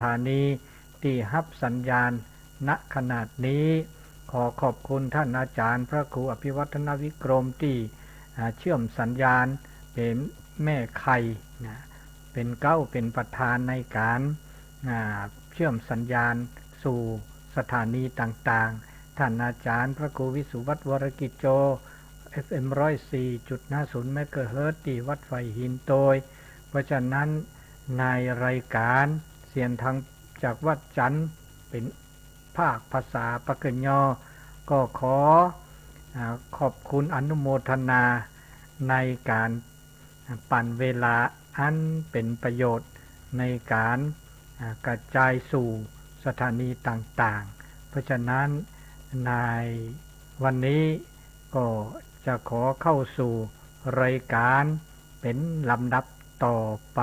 สถานีที่ฮับสัญญาณ ณ ขณะนี้ ขอขอบคุณท่านอาจารย์พระครูอภิวัฒนวิกรมที่ อ่า เชื่อมสัญญาณ เป็นแม่ไข่ นะ เป็นเก๊าเป็นประธานในการ อ่า เชื่อมสัญญาณสู่สถานีต่างๆ ท่านอาจารย์พระครูวิสุวัฒน์ วรกิจโจ เอฟเอ็ม ร้อยสี่จุดห้าศูนย์ เมกะเฮิรตซ์ ที่วัดไผ่หินโตย เพราะฉะนั้นในรายการเสียงธรรมจากวัดจันทร์ เป็นภาคภาษาปากกยอ ก็ขอ อ่า ขอบคุณอนุโมทนาในการปั่นเวลาอันเป็นประโยชน์ในการ อ่า กระจายสู่สถานีต่างๆ เพราะฉะนั้นในวันนี้ก็จะขอเข้าสู่รายการเป็นลำดับต่อไป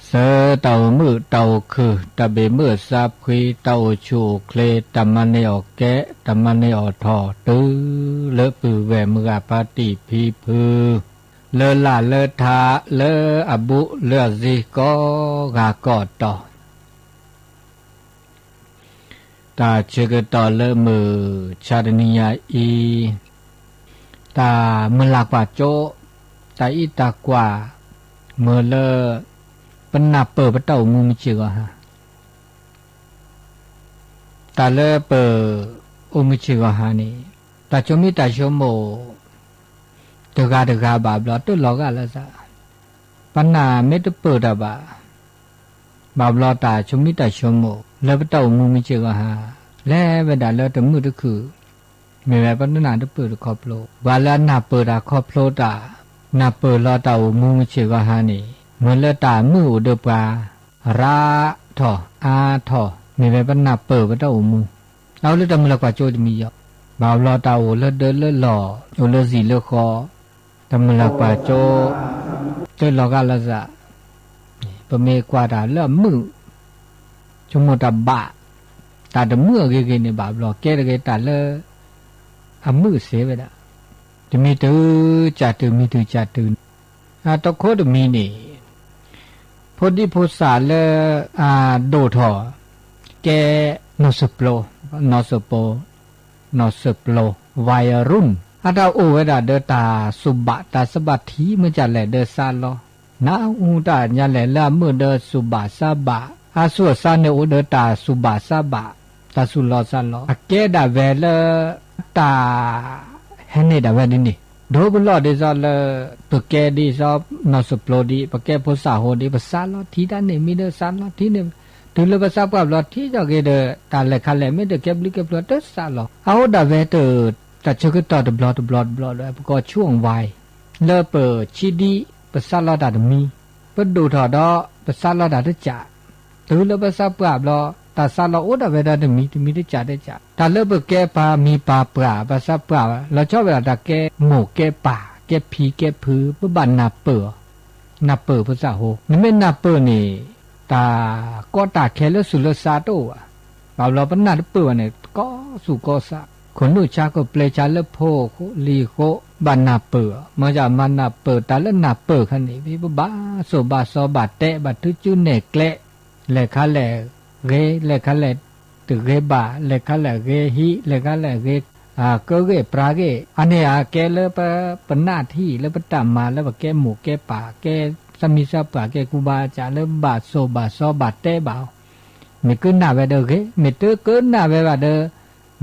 ဆၢတၢ်အိၣ်မုာ်တၢ်အိၣ်ခုၣ် တၢ်ဘၣ်မုာ်စၢ်ဖှံ တၢ်အိၣ်ဆူၣ်အိၣ်ချ့ တၢ်မၤန့ၢ်အီၣ်ကဲ တၢ်မၤန့ၢ်အီၣ်ထီၣ် တုၤလၢပုၢ်ဝဲၢ်မုၢ်ဂၤဖါတံၢ်ဖံဖု လၢလၢ်လၢထး လၢအဘူးလၢအစ့ ကိးဂၤကိးတီၤ တၢ်ဆၢကတီၢ်လၢမုၢ်ဆါတနံၤညါအံၤ တၢ်မုၢ်လၢ်ကွၢ်စိ တၢ်အံးတၢ်ကွၢ် မ့ၢ်လၢ ပနၢ်ပၢၢ်ပတၢ်အိၣ်မူမုၢ်ဆ့ၣ်ဂီၤဟါ တၢ်လၢပအိၣ်မုၢ်ဆ့ၣ်ဂီၤဟါန့ၣ် တၢ်ဆိမိၣ်တၢ်ဆိကမိၣ် တဂၤတဂၤဘၣ်ဘျီတလီၤဂာ်လၢၤစ့ၢ် ပနၢ်မ့ၢ်တပၢၢ်တၢ်ဘၣ် ဘၣ်ဘျီတၢ်ဆိမိၣ်တၢ်ဆိကမိၣ် လၢပတၢ်အိၣ်မူမုၢ်ဆ့ၣ်ဂီၤဟါ လဲၤဝဲဒၣ်လၢတမုာ်တခုၣ် မ့ၢ်ဝဲပနၢ်တပၢၢ်တခီဖျိ ပှၤလၢအနၢ်ပၢၢ်တၢ်ခီဖျိတၢ် နၢ်ပၢၢ်လီၤတၢ်အိၣ်မူမုၢ်ဆ့ၣ်ဂီၤဟါန့ၣ် မ့ၢ်လၢတၢ်မုာ်အိၣ်ဒီးပှၤ ရးထီၣ်အါထီၣ် မ့ၢ်ဝဲပနၢ်ပၢၢ်ပတၢ်အိၣ်မူ အဝဲလၢတၢ်မုၢ်လၢ်ကွၢ်စိတမံၤယီၤ ဘၣ်ဘျီတၢ်အိၣ်လၢဒၢလၢလီၢ် အိၣ်လၢစံာ်လၢဃီ တၢ်မုၢ်လၢ်ကွၢ်စိ တလီၤဂာ်လၢၤစ့ၢ် ပမ့ၢ်ကွၢ်တၢ်လၢအမုာ် ဆိကမိၣ်တၢ်ဘၣ် တၢ်တမုာ်အဂ့ၤဂ့ၤန့ၣ် ဘၣ်ဘျီကဲတဂ့ၤတၢ်လၢ အမုာ်စ့ၢ်ဝဲဒၣ် တမံၤတုၤကၢ်တုၤ မံၤတုၤကၢ်တုၤ တခီတမံၤန့ၣ် ဖိဒံဖိသၣ်လၢ အဒိၣ်ထီၣ် ကဲ နီၢ်စၢၢ်ပျိ နီၢ်စၢၢ်ပျိ နီၢ်စၢၢ်ပျိ วัยรุ่น အတၢ်အိၣ်ဝဲဒၣ်ဒီးတၢ်စူၢ်ဘၣ်တၢ်စၢ်ဘၣ်ထံ မ့ၢ်ကလဲၣ်ဒီးစးလီ နၢ်ဟူတၢ်ညါလဲၣ် လၢအမုာ်ဒီးစူၢ်ဘၣ်စးဘၣ် အသူၣ်အသးန့ၣ်အိၣ်ဒီးတၢ်စူၢ်ဘၣ်စးဘၣ် တၢ်စူၢ်လီၤစးလီၤ အကဲဒၣ်ဝဲလၢ တၢ် ဟဲန့ၢ်ဒၣ်ဝဲဒ်န့ၣ် ဒိပလီၢ်ဒ်သိးလၢ ပကဲဒ်သိး နီၢ်စၢၢ်ပျိဒ် ပကဲဖိသၣ်ဟိဒ် ပစးလီၤထံတၢ်န့ၣ် မ့ၢ်ဒီးစးလီၤထံန့ၣ် တုၤလၢပသးပှၢ်ဘျီထံကီၢ်ဂ့ၤဒီး တၢ်လဲၤခါလဲၣ် မ့ၢ်တကဲဘျုးကဲဖျိတစးလီၤ အအိၣ်ဒၣ်ဝဲတၢ်ဆၢကတီၢ်တဘျီတဘျီတဘျီဒီး ပကိးဆူၣ်အီၣ်ဝါအံၤ လၢပဆံးဒံး ပစးလီၤတၢ်တမံၤ ပဒိၣ်ထီၣ်ဒီး ပစးလီၤတၢ်တကး တုၤလၢပသးပှၢ်ဘျီ တၢ်စးလီၤအိၣ်ဒၣ်ဝဲဒၣ်တမံၤတမံၤတကးတကး တၢ်လၢပကဲပှၤမံၤပှၤပှၢ် ပသးပှၢ် လီၤဆီဝဲဒၣ်တၢ်ကဲမိၢ်ကဲပၢ် ကဲဖံကဲဖု ပဘၣ်နၢ်ပၢၢ်အီၤ နၢ်ပၢၢ်ဖိသၣ်ဟိ နမ့ၢ်နၢ်ပၢၢ်န့ၣ် တၢ်ကီတၢ်ခဲလၢသူၣ်လၢသးတအိၣ်ဘၣ် ဘၣ်ဘျီပနၢ်တပၢၢ်ဘၣ်န့ၣ် ကီသူၣ်ကီသး ခိၣ်နူာ်ဆါခိၣ်ပျဲဆါလၢဖိလံၤဃိ ဘၣ်နၢ်ပၢၢ်အီၤ မ့ၢ်ယမၤနၢ်ပၢၢ်တၢ်လၢနၢ်ပၢၢ်ခါန့ၣ် ပဘၣ်စိာ်ဘၣ်စီဘၣ်တဲဘၣ်ထုကၠူနဲၣ်ကျဲ လဲၤခါလဲၣ်ဂ့ၤ လဲၤခါလဲၣ်တဂ့ၤဘၣ် လဲၤခါလဲၣ်ဂ့ၤဟံး လဲၤခါလဲၣ်ဂ့ၤ ကၢဂ့ၢ်ပြါဂ့ၢ် အန့ၣ်အကဲလၢပ ပနၢ်ထံၣ်လၢပတၢ်မၤလၢပကဲမိၢ်ကဲပၢ် ကဲသးမံသးပှၢ် ကဲကူဘါစၢ်လၢဘၣ်စိာ်ဘၣ်စီဘၣ်တဲဘၣ်အီၤ မ့ၢ်ကနၣ်ဝဲဒီးဂ့ၤ မ့ၢ်တကနၣ်ဝဲဘၣ်ဒီး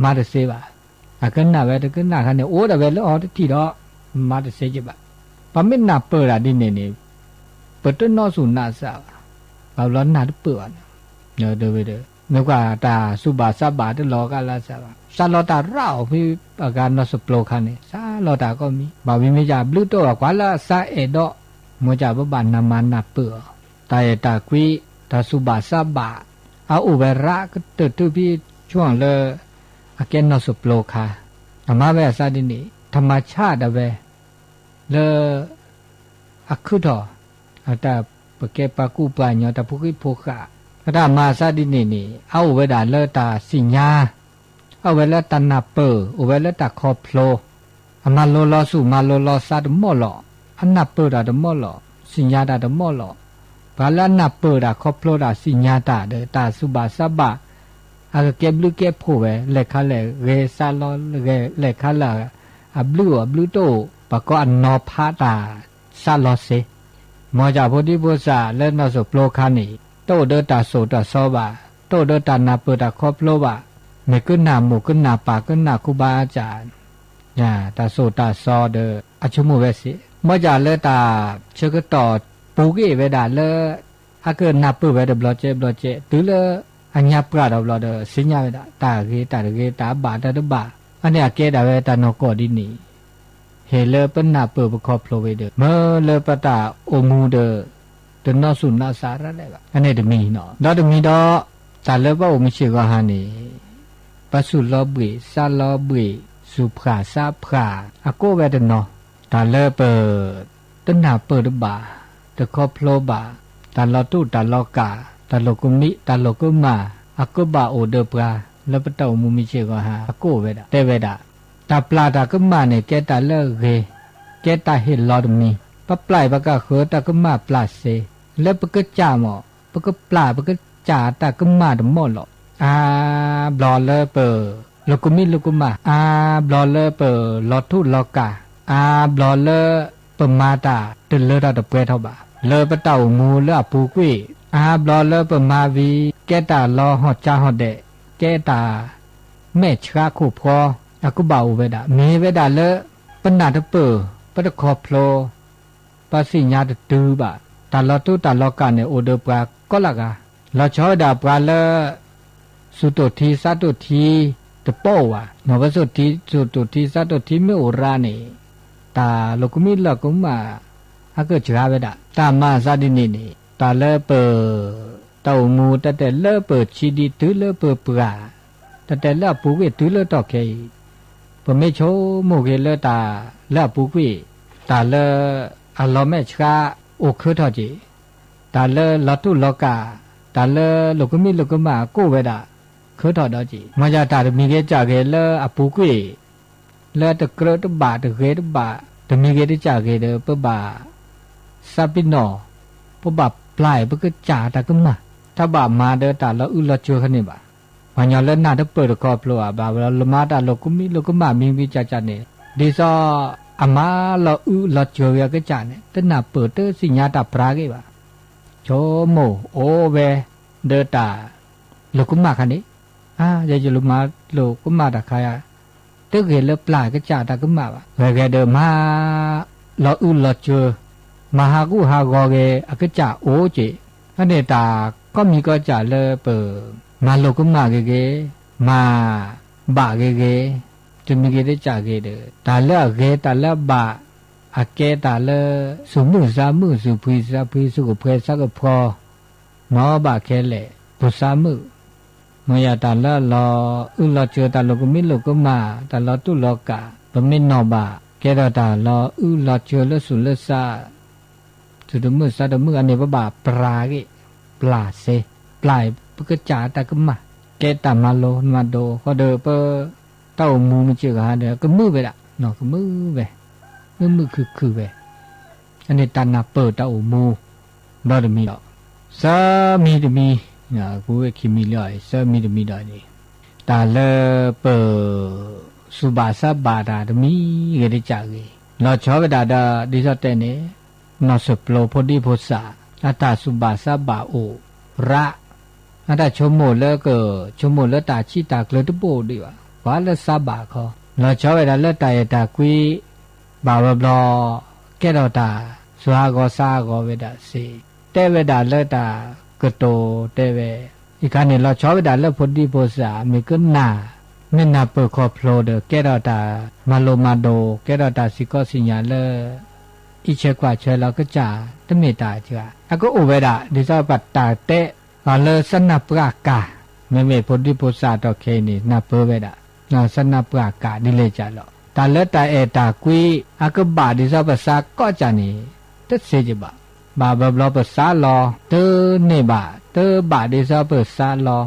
မၤတသ့ဘၣ်. အကနၣ်ဝဲတကနၣ်ခါန့ၣ် အိၣ်ဒၣ်ဝဲလၢအီၤတထံၣ်ဒီး မၤတသ့က့ဘၣ်. ပမ့ၢ်နၢ်ပၢၢ်တၢ်ဒ်န့ၣ်န့ၣ် ပတနီၣ်သူၣ်နၢ်သးဘၣ်. ဘၣ်ဘျီနၢ်တပၢၢ်ဘၣ်န့ၣ် မ့ၢ်ကွၢ်တၢ်စူၢ်ဘၣ်စးဘၣ်တလီၤဂာ်လၢသးဘၣ်. စးလီၤတၢ်ရၣ်အီၤဖဲအဂၤနီၢ်စၢၢ်ပျိခါန့ၣ် စးလီၤတၢ်ကိးမံၤ ဘၣ်ဝံၤမ့ၢ်ယဘျုးတအိၣ်ဘၣ် ကွၢ်လၢအစးအဲၣ်ဒိး မ့ၢ်ယပဘၣ်နၢ်မၤနၢ်ပၢၢ်အီၤ တၢ်အဲၣ်တၢ်ကွံ တၢ်စူၢ်ဘၣ်စးဘၣ် အအိၣ်ဝဲရၣ်ကတၢၢ်တုၤဖဲဆူၣ်လၢ အကဲနီၢ်စၢၢ်ပျိခါ အမၤဝဲအသးဒ်န့ၣ် ထမၤဆၣ်ဒၣ်ဝဲ လၢ အခုၣ်ထီၣ် အတၢ်ပကဲပှၤကူၣ်ပှၤကညီ တၢ်ဖိဃံဖိဃာ် တၢ်မၤသးဒ်န့ၣ်န့ၣ် အအိၣ်ဝဲဒၣ်လၢတၢ်သ့ၣ်ညါ, အအိၣ်ဝဲလၢတၢ်နၢ်ပၢၢ်, အိၣ်ဝဲလၢတၢ်ခီဖျိ, အမၤလိလီၤသူၣ်မၤလိလီၤသးတမီၢ်လီၤ, အနၢ်ပၢၢ်တၢ်တမီၢ်လီၤ, သ့ၣ်ညါတၢ်တမီၢ်လီၤ. ပှၤလၢအနၢ်ပၢၢ်တၢ်ခီဖျိတၢ်သ့ၣ်ညါတၢ်ဒီး တၢ်သူၣ်ဘၣ်သးဘၣ်, အကကဲဘျုးကဲဖှိၣ်ဝဲ လဲၤခါလဲၣ်ဂ့ၤသးလီၤဂ့ၤ လဲၤခါလဲၣ် အဘျုးအိၣ်အဘျုးတအိၣ် ပှၤကိးအနီၤဖးတၢ်သးလီၤစ့ မ်ယဖိဒံဖိသၣ်လၢနီၢ်စိၣ်ပျိခါန့ၣ် တအိၣ်ဒီးတၢ်သိၣ်တၢ်သီဘၣ်, တအိၣ်ဒီးတၢ်နၢ်ပၢၢ်တၢ်ခီဖျိဘၣ်, မ့ၢ်ကနၣ်မိၢ်ကနၣ်ပၢ်ကနၣ်ခူဘၣ်အကၢ်, တၢ်သိၣ်တၢ်သီဒီး အဆိကမိၣ်ဝဲစ့ၢ် မ်ယလၢတၢ်ဆၢကတီၢ်ပူၤကွံာ်ဝဲဒၣ်လၢ အကနၢ်ပၢၢ်ဝဲတဘျီကဲဘျီကဲ တုၤလၢအညါပှၢ်ဒီးဘျီဒီး သ့ၣ်ညါဝဲဒၣ် တၢ်ဂ့ၤတၢ်တဂ့ၤ တၢ်ဘၣ်တၢ်တဘၣ်, အန့ၣ်အကဲဒၣ်ဝဲတၢ်နီၢ်ကီၢ်ဒ်န့ၣ် ဟ့ၣ်လၢပနၢ်ပၢၢ်ပခီဖျိဝဲဒီး မ့ၢ်လၢပတၢ်အိၣ်မူဒီး တနီၢ်သူၣ်နီၢ်သးရၤလဲၣ်ဘၣ်. အန့ၣ်တမံၤနီၤ ဒီးတမံၤဒီး တၢ်လၢပအိၣ်မုာ်ဆ့ၣ်ဂီၤဟါန့ၣ် ပသူၣ်လီၤဘှံးသးလီၤဘှံး သူၣ်ဖှၣ်သးဖှၣ် အကိးဝဲတနီၤ တၢ်လၢပ တနၢ်ပၢၢ်တဘၣ်, တခီဖျိဘၣ်, တၢ်လီၤတူၢ်တၢ်လီၤကၣ်, တၢ်လိာ်ကမံ တၢ်လိာ်ကမၣ် အကဘၣ်အိၣ်ဒီးပှၤ လၢပတၢ်အိၣ်မူမုာ်ဆ့ၣ်ဂီၤဟါ အကိးဝဲဒၣ် တဲဝဲဒၣ် တၢ်ပျၢ်တၢ်ကမၣ်န့ၣ် ကဲတၢ်လၢအဂ့ၤ, ကဲတၢ်ဟ့ၣ်လီၤတမံၤ, ပပျၢ်အံၤ ပကဃုတၢ်ကမၣ်ပျၢ်စ့, လၢပကစၢ်မ့ၢ် ပကပျၢ်ပကစၢ်တၢ်ကမၣ်တမီၢ်လီၤ. အါဘျီလၢပ လိာ်ကမံလိာ်ကမၣ်, အါဘျီလၢပလီၤထူၣ်လီၤကၣ်, အါဘျီလၢ ပမၤတၢ်တလၢထီၣ်တပှဲၤထီၣ်ဘၣ်, လၢပတၢ်အိၣ်မူလၢအပူၤကွံာ်, အါဘျီလၢပမၤဝံၤ ကဲတၢ်လီၤဟီၣ်ကၠါဟီၣ်ဒဲး, ကဲတၢ်မဲာ်ဆှးခိၣ်ဖှီ, အကဘၣ်အိၣ်ဝဲဒၣ် မ့ၢ်ဝဲဒၣ်လၢ ပနၢ်တပၢၢ် ပတခီဖျိ ပသ့ၣ်ညါတတုၤဘၣ်, တၢ်လီၤတူၢ်တၢ်လီၤကၣ်န့ၣ် အိၣ်ဒီးပှၤကိးလၢဂၤ, လီၤဆီဝဲဒၣ်ပှၤလၢ သူၣ်တိၢ်ထံသးတိၢ်ထံ တပိာ်ဘၣ်, နီၢ်ပသူၣ်ထံ သူၣ်တိၢ်ထံသးတိၢ်ထံမ့ၢ်အိၣ်ရၤန့ၣ် တၢ်လိာ်ကမံလိာ်ကမၣ် အကစှၤဝဲဒၣ်, တၢ်မၤသးဒ်န့ၣ်န့ၣ် တၢ်လၢပ တၢ်အိၣ်မူ တၢ်တဲလၢပဆံးဒံးတုၤလၢပပှၢ်, တၢ်တဲလၢအပူၤကွံာ်တုၤလၢတီၢ်ခဲအံၤ, ပမ့ၢ်ဆိကမိၣ်က့ၤလၢတၢ်လၢအပူၤကွံာ်, တၢ်လၢအလီၤမဲာ်ဆှးအိၣ်ခၢထီၣ်က့ၤ, တၢ်လၢလီၤတူၢ်လီၤကၣ်, တၢ်လၢလိာ်ကမံလိာ်ကမၣ်အကိးဝဲဒၣ် ခၢထီၣ်ဒီးက့ၤ, မ်ယတၢ်တမံၤဂ့ၤတၢ်ဂ့ၤလၢအပူၤကွံာ် လၢတကြၢးတဘၣ်တဂ့ၤတဘၣ် တမံၤဂ့ၤတၢ်ဂ့ၤဒီး ပဘၣ် သးပ့ၤနီၣ်, ပဘၣ်ပျၢ်အံၤ ပကစၢ်တၢ်ကမၣ်, တဘၣ်မၤဒီးတၢ်လီၤအုၣ်လီၤစၢၤခါန့ၣ်ဘၣ်. ပှၤကညီလၢနၢ်တပၢၢ်တခီဖျိဘၣ် ဘၣ်လီၤမၤတၢ်လိာ်ကမံလိာ်ကမၣ်မံၤမံၤကၢ်ကၢ်န့ၣ်, ဒ်သိးအမၤလီၤအုၣ်လီၤစၢၤဝဲအကစၢ်န့ၣ် တနၢ်ပၢၢ်တသ့ၣ်ညါတၢ်ပြးဂ့ၤဘၣ်. ဆိကမိၣ်အိၣ်ဝဲ ဒီးတၢ် လိာ်ကမၣ်ခါန့ၣ်, အါ ယဲယလိာ်မၤလိာ်ကမၣ်တၢ်ခါယါ, တဂ့ၤလၢပျၢ်ကစၢ်တၢ်ကမၣ်ဘၣ်. ဂ့ၤဂ့ၤဒီးမၤ လီၤအုၣ်လီၤစၢၤ, မၤဟးဂူာ်ဟးဂီၤဂ့ၤ အကစၢ်အိၣ်က့ၤ, အန့ၣ်တၢ်ကိးမံၤကိးကၢ်လၢပ မၤလိာ်ကမၣ်ဂ့ၤဂ့ၤ, မၤဘၣ်ဂ့ၤဂ့ၤ, တမံၤဂ့ၤတကၢ်ဂ့ၤဒီး တၢ်လၢအဂ့ၤတၢ်လၢအဘၣ် အကဲတၢ်လၢ သူၣ်မုာ်သးမုာ် သူၣ်ဖှံသးဖှံ သူၣ်ကဖှဲသးကဖှီ နီၢ်ဘၣ်ခဲလၢာ် ပူၤသးမုာ်, မ့ၢ်ယၤတၢ်လၢအလီၤအုၣ်လီၤစၢၤ တၢ်လိာ်ကမံလိာ်ကမၣ် တၢ်လီၤတူၢ်လီၤကၣ် ပမ့ၢ်နီၢ်ဘၣ် ကဲထီၣ်တၢ်လီၤအုၣ်လီၤစၢၤလၢသူၣ်လၢသး သူၣ်တမုာ်သးတမုာ် အန့ၣ်ပဘၣ်ပြးဂ့ၤ, ပျၢ်စ့, ပျၢ်ပကစၢ်တၢ်ကမၣ်, ကဲတၢ်မၤလိမၤဒိး ဃီဒီးပ တၢ်အိၣ်မူမုၢ်ဆ့ၣ်ဂီၤဟါဒီး ကမုာ်ဝဲဒၣ်, ကမုာ်ဝဲ, မုာ်မုာ်ခုၣ်ခုၣ်ဝဲ, အန့ၣ်တၢ်နၢ်ပၢၢ်တၢ်အိၣ်မူ ဒီတမံၤဒီး သၢမံၤတမံၤ, ပဝဲခံမံၤလၢအီၤ သၢမံၤတမံၤဒီးန့ၣ် တၢ်လၢပ သူၣ်ဘၣ်သးဘၣ်တၢ်တမံၤဂ့ၤတကၢ်ဂ့ၤ လီၤဆီဝဲဒၣ်ဒီး ဒ်သိးတဲန့ၣ် နီၢ်စၢၢ်ပျိဖိဒံဖိသၣ် အတၢ်သူၣ်ဘၣ်သးဘၣ်အိၣ်ရး အတၢ်ဆိကမိၣ်လၢက ဆိကမိၣ်လၢတၢ်ဆံးတၢ်ကျၢၤတဘိဒံးဘၣ် ပှၤလၢသးဘၣ်ခီ လီၤဆီဝဲဒၣ်လၢတၢ်အဲၣ်တၢ်ကွံ ဘၣ်ဝဲဘျီ ကဲထီၣ်တၢ် သူၣ်ဟးဂီၤသးဟးဂီၤဝဲဒၣ်စ့ၢ် တဲဝဲဒၣ်လၢတၢ်ကတိၤတဲဝဲ အံၤခါန့ၣ် လီၤဆီဝဲဒၣ်လၢဖိဒံဖိသၣ် မ့ၢ်ကနၣ် မ့ၢ်နၢ်ပၢၢ်ခီဖျိဒီး ကဲထီၣ်တၢ်မၤလိမၤဒိး ကဲထီၣ်တၢ်စံၣ်ကီးစံၣ်ညါလၢ အံးဆဲးကွၢ်ဆဲးလီၤကစၢ် တမ့ၢ်တၢ်အစှၤ အကအိၣ်ဝဲဒၣ် ဒ်သိးပတၢ်တဲ အလၢသနၢ်ပှၢ်ကၢ် မ့မ့ၢ်ဖိဒံဖိသၣ်တီၢ်ခဲအံၤန့ၣ် နၢ်ပၢၢ်ဝဲဒၣ် သနၢ်ပှၢ်ကၢ်ဒ်လဲၣ်ကၢ်လီၤ တၢ်လၢတၢ်အဲၣ်တၢ်ကွံ အကဘၣ်ဒ်သိးပသးကီးကၢ်န့ၣ် တသ့ကဘၣ် ဘၣ်ဘျီဘျီပစးလီၤ တန့ၢ်ဘၣ် တဘၣ်ဒ်သိးပစးလီၤ,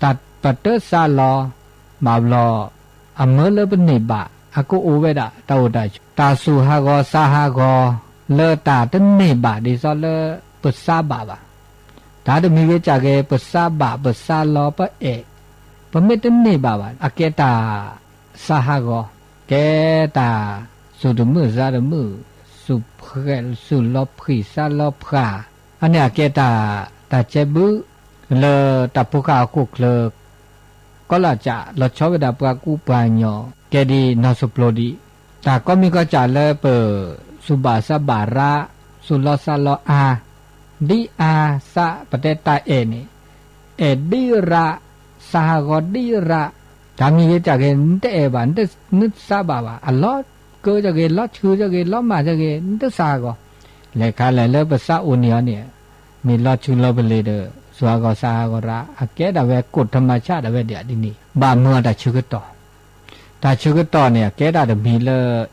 တၢ်ပတစးလီၤ ဘၣ်ဘျီ အမၢလၢပန့ၢ်ဘၣ် အကအိၣ်ဝဲဒၣ်တၢ်အိၣ်တၢ်ဆိး တၢ်စူၢ်ဟးဂီၤစးဟးဂီၤ လၢတၢ်တန့ၢ်ဘၣ်ဒ်သိးလၢပစးဘၣ်ဘၣ်. တၢ်တမံၤဂ့ၤကၢ်ဂ့ၤ ပစးဘၣ်ပစးလီၤပအဲၣ်, ပမ့ၢ်တန့ၢ်ဘၣ်ဘၣ် အကဲတၢ် စးဟးဂီၤ, ကဲတၢ်စူၢ်တမုာ်စးတမုာ်, စူၢ်ဖှဲး စူၢ်လီၤဖှံၣ်စးလီၤဖှၣ်, အန့ၣ်အကဲတၢ် တၢ်ကဲဘု လၢတၢ်ဖိဃၢ်ဟီၣ်ခိၣ်ချၢ ကီလၢ်ကၠး လီၤဆီဝဲဒၣ်ပှၤကူပှၤကညီ ကဲဒ်နီၢ်စိၣ်ပျိၤဒံး, တၢ်ကိးမံၤကီၢ်ကၠၢ်လၢပ စူၢ်ဘၣ်စးဘၣ်ရၣ် စူၢ်လီၤစးလီၤအါ ဒ်အါစး ပတဲတၢ်အဲၣ်န့ၣ် အဲၣ်ဒ်ရၣ်, စးဟးဂီၤဒ်ရၣ်, တၢ်မံၤဂ့ၤကၢ်ဂ့ၤ နတအဲၣ်ဘၣ် နတစးဘၣ်ဘၣ်, အလီၤကၢကၢ်ဂ့ၤ လီၤဆူကၢ်ဂ့ၤ လီၤမၢ်ကၢ်ဂ့ၤ နတစးဟးဂီၤ, လဲၤခါလဲၣ်လၢပစးအိၣ်န့ၢ်အီၤန့ၣ် မ့ၢ်လီၤဆူလီၤပလ့ၤဒီး စူၢ်ဟးဂီၤစးဟးဂီၤရၣ် အကဲဒၣ်ဝဲ ကိၣ်ထမၤဆၣ်ဒၣ်ဝဲဒ်အံၤဒ်န့ၣ် ဘၣ်မၢအီၤတၢ်ဆၢကတီၢ်, တၢ်ဆၢကတီၢ်န့ၣ် အကဲဒၣ်တမံၤလၢ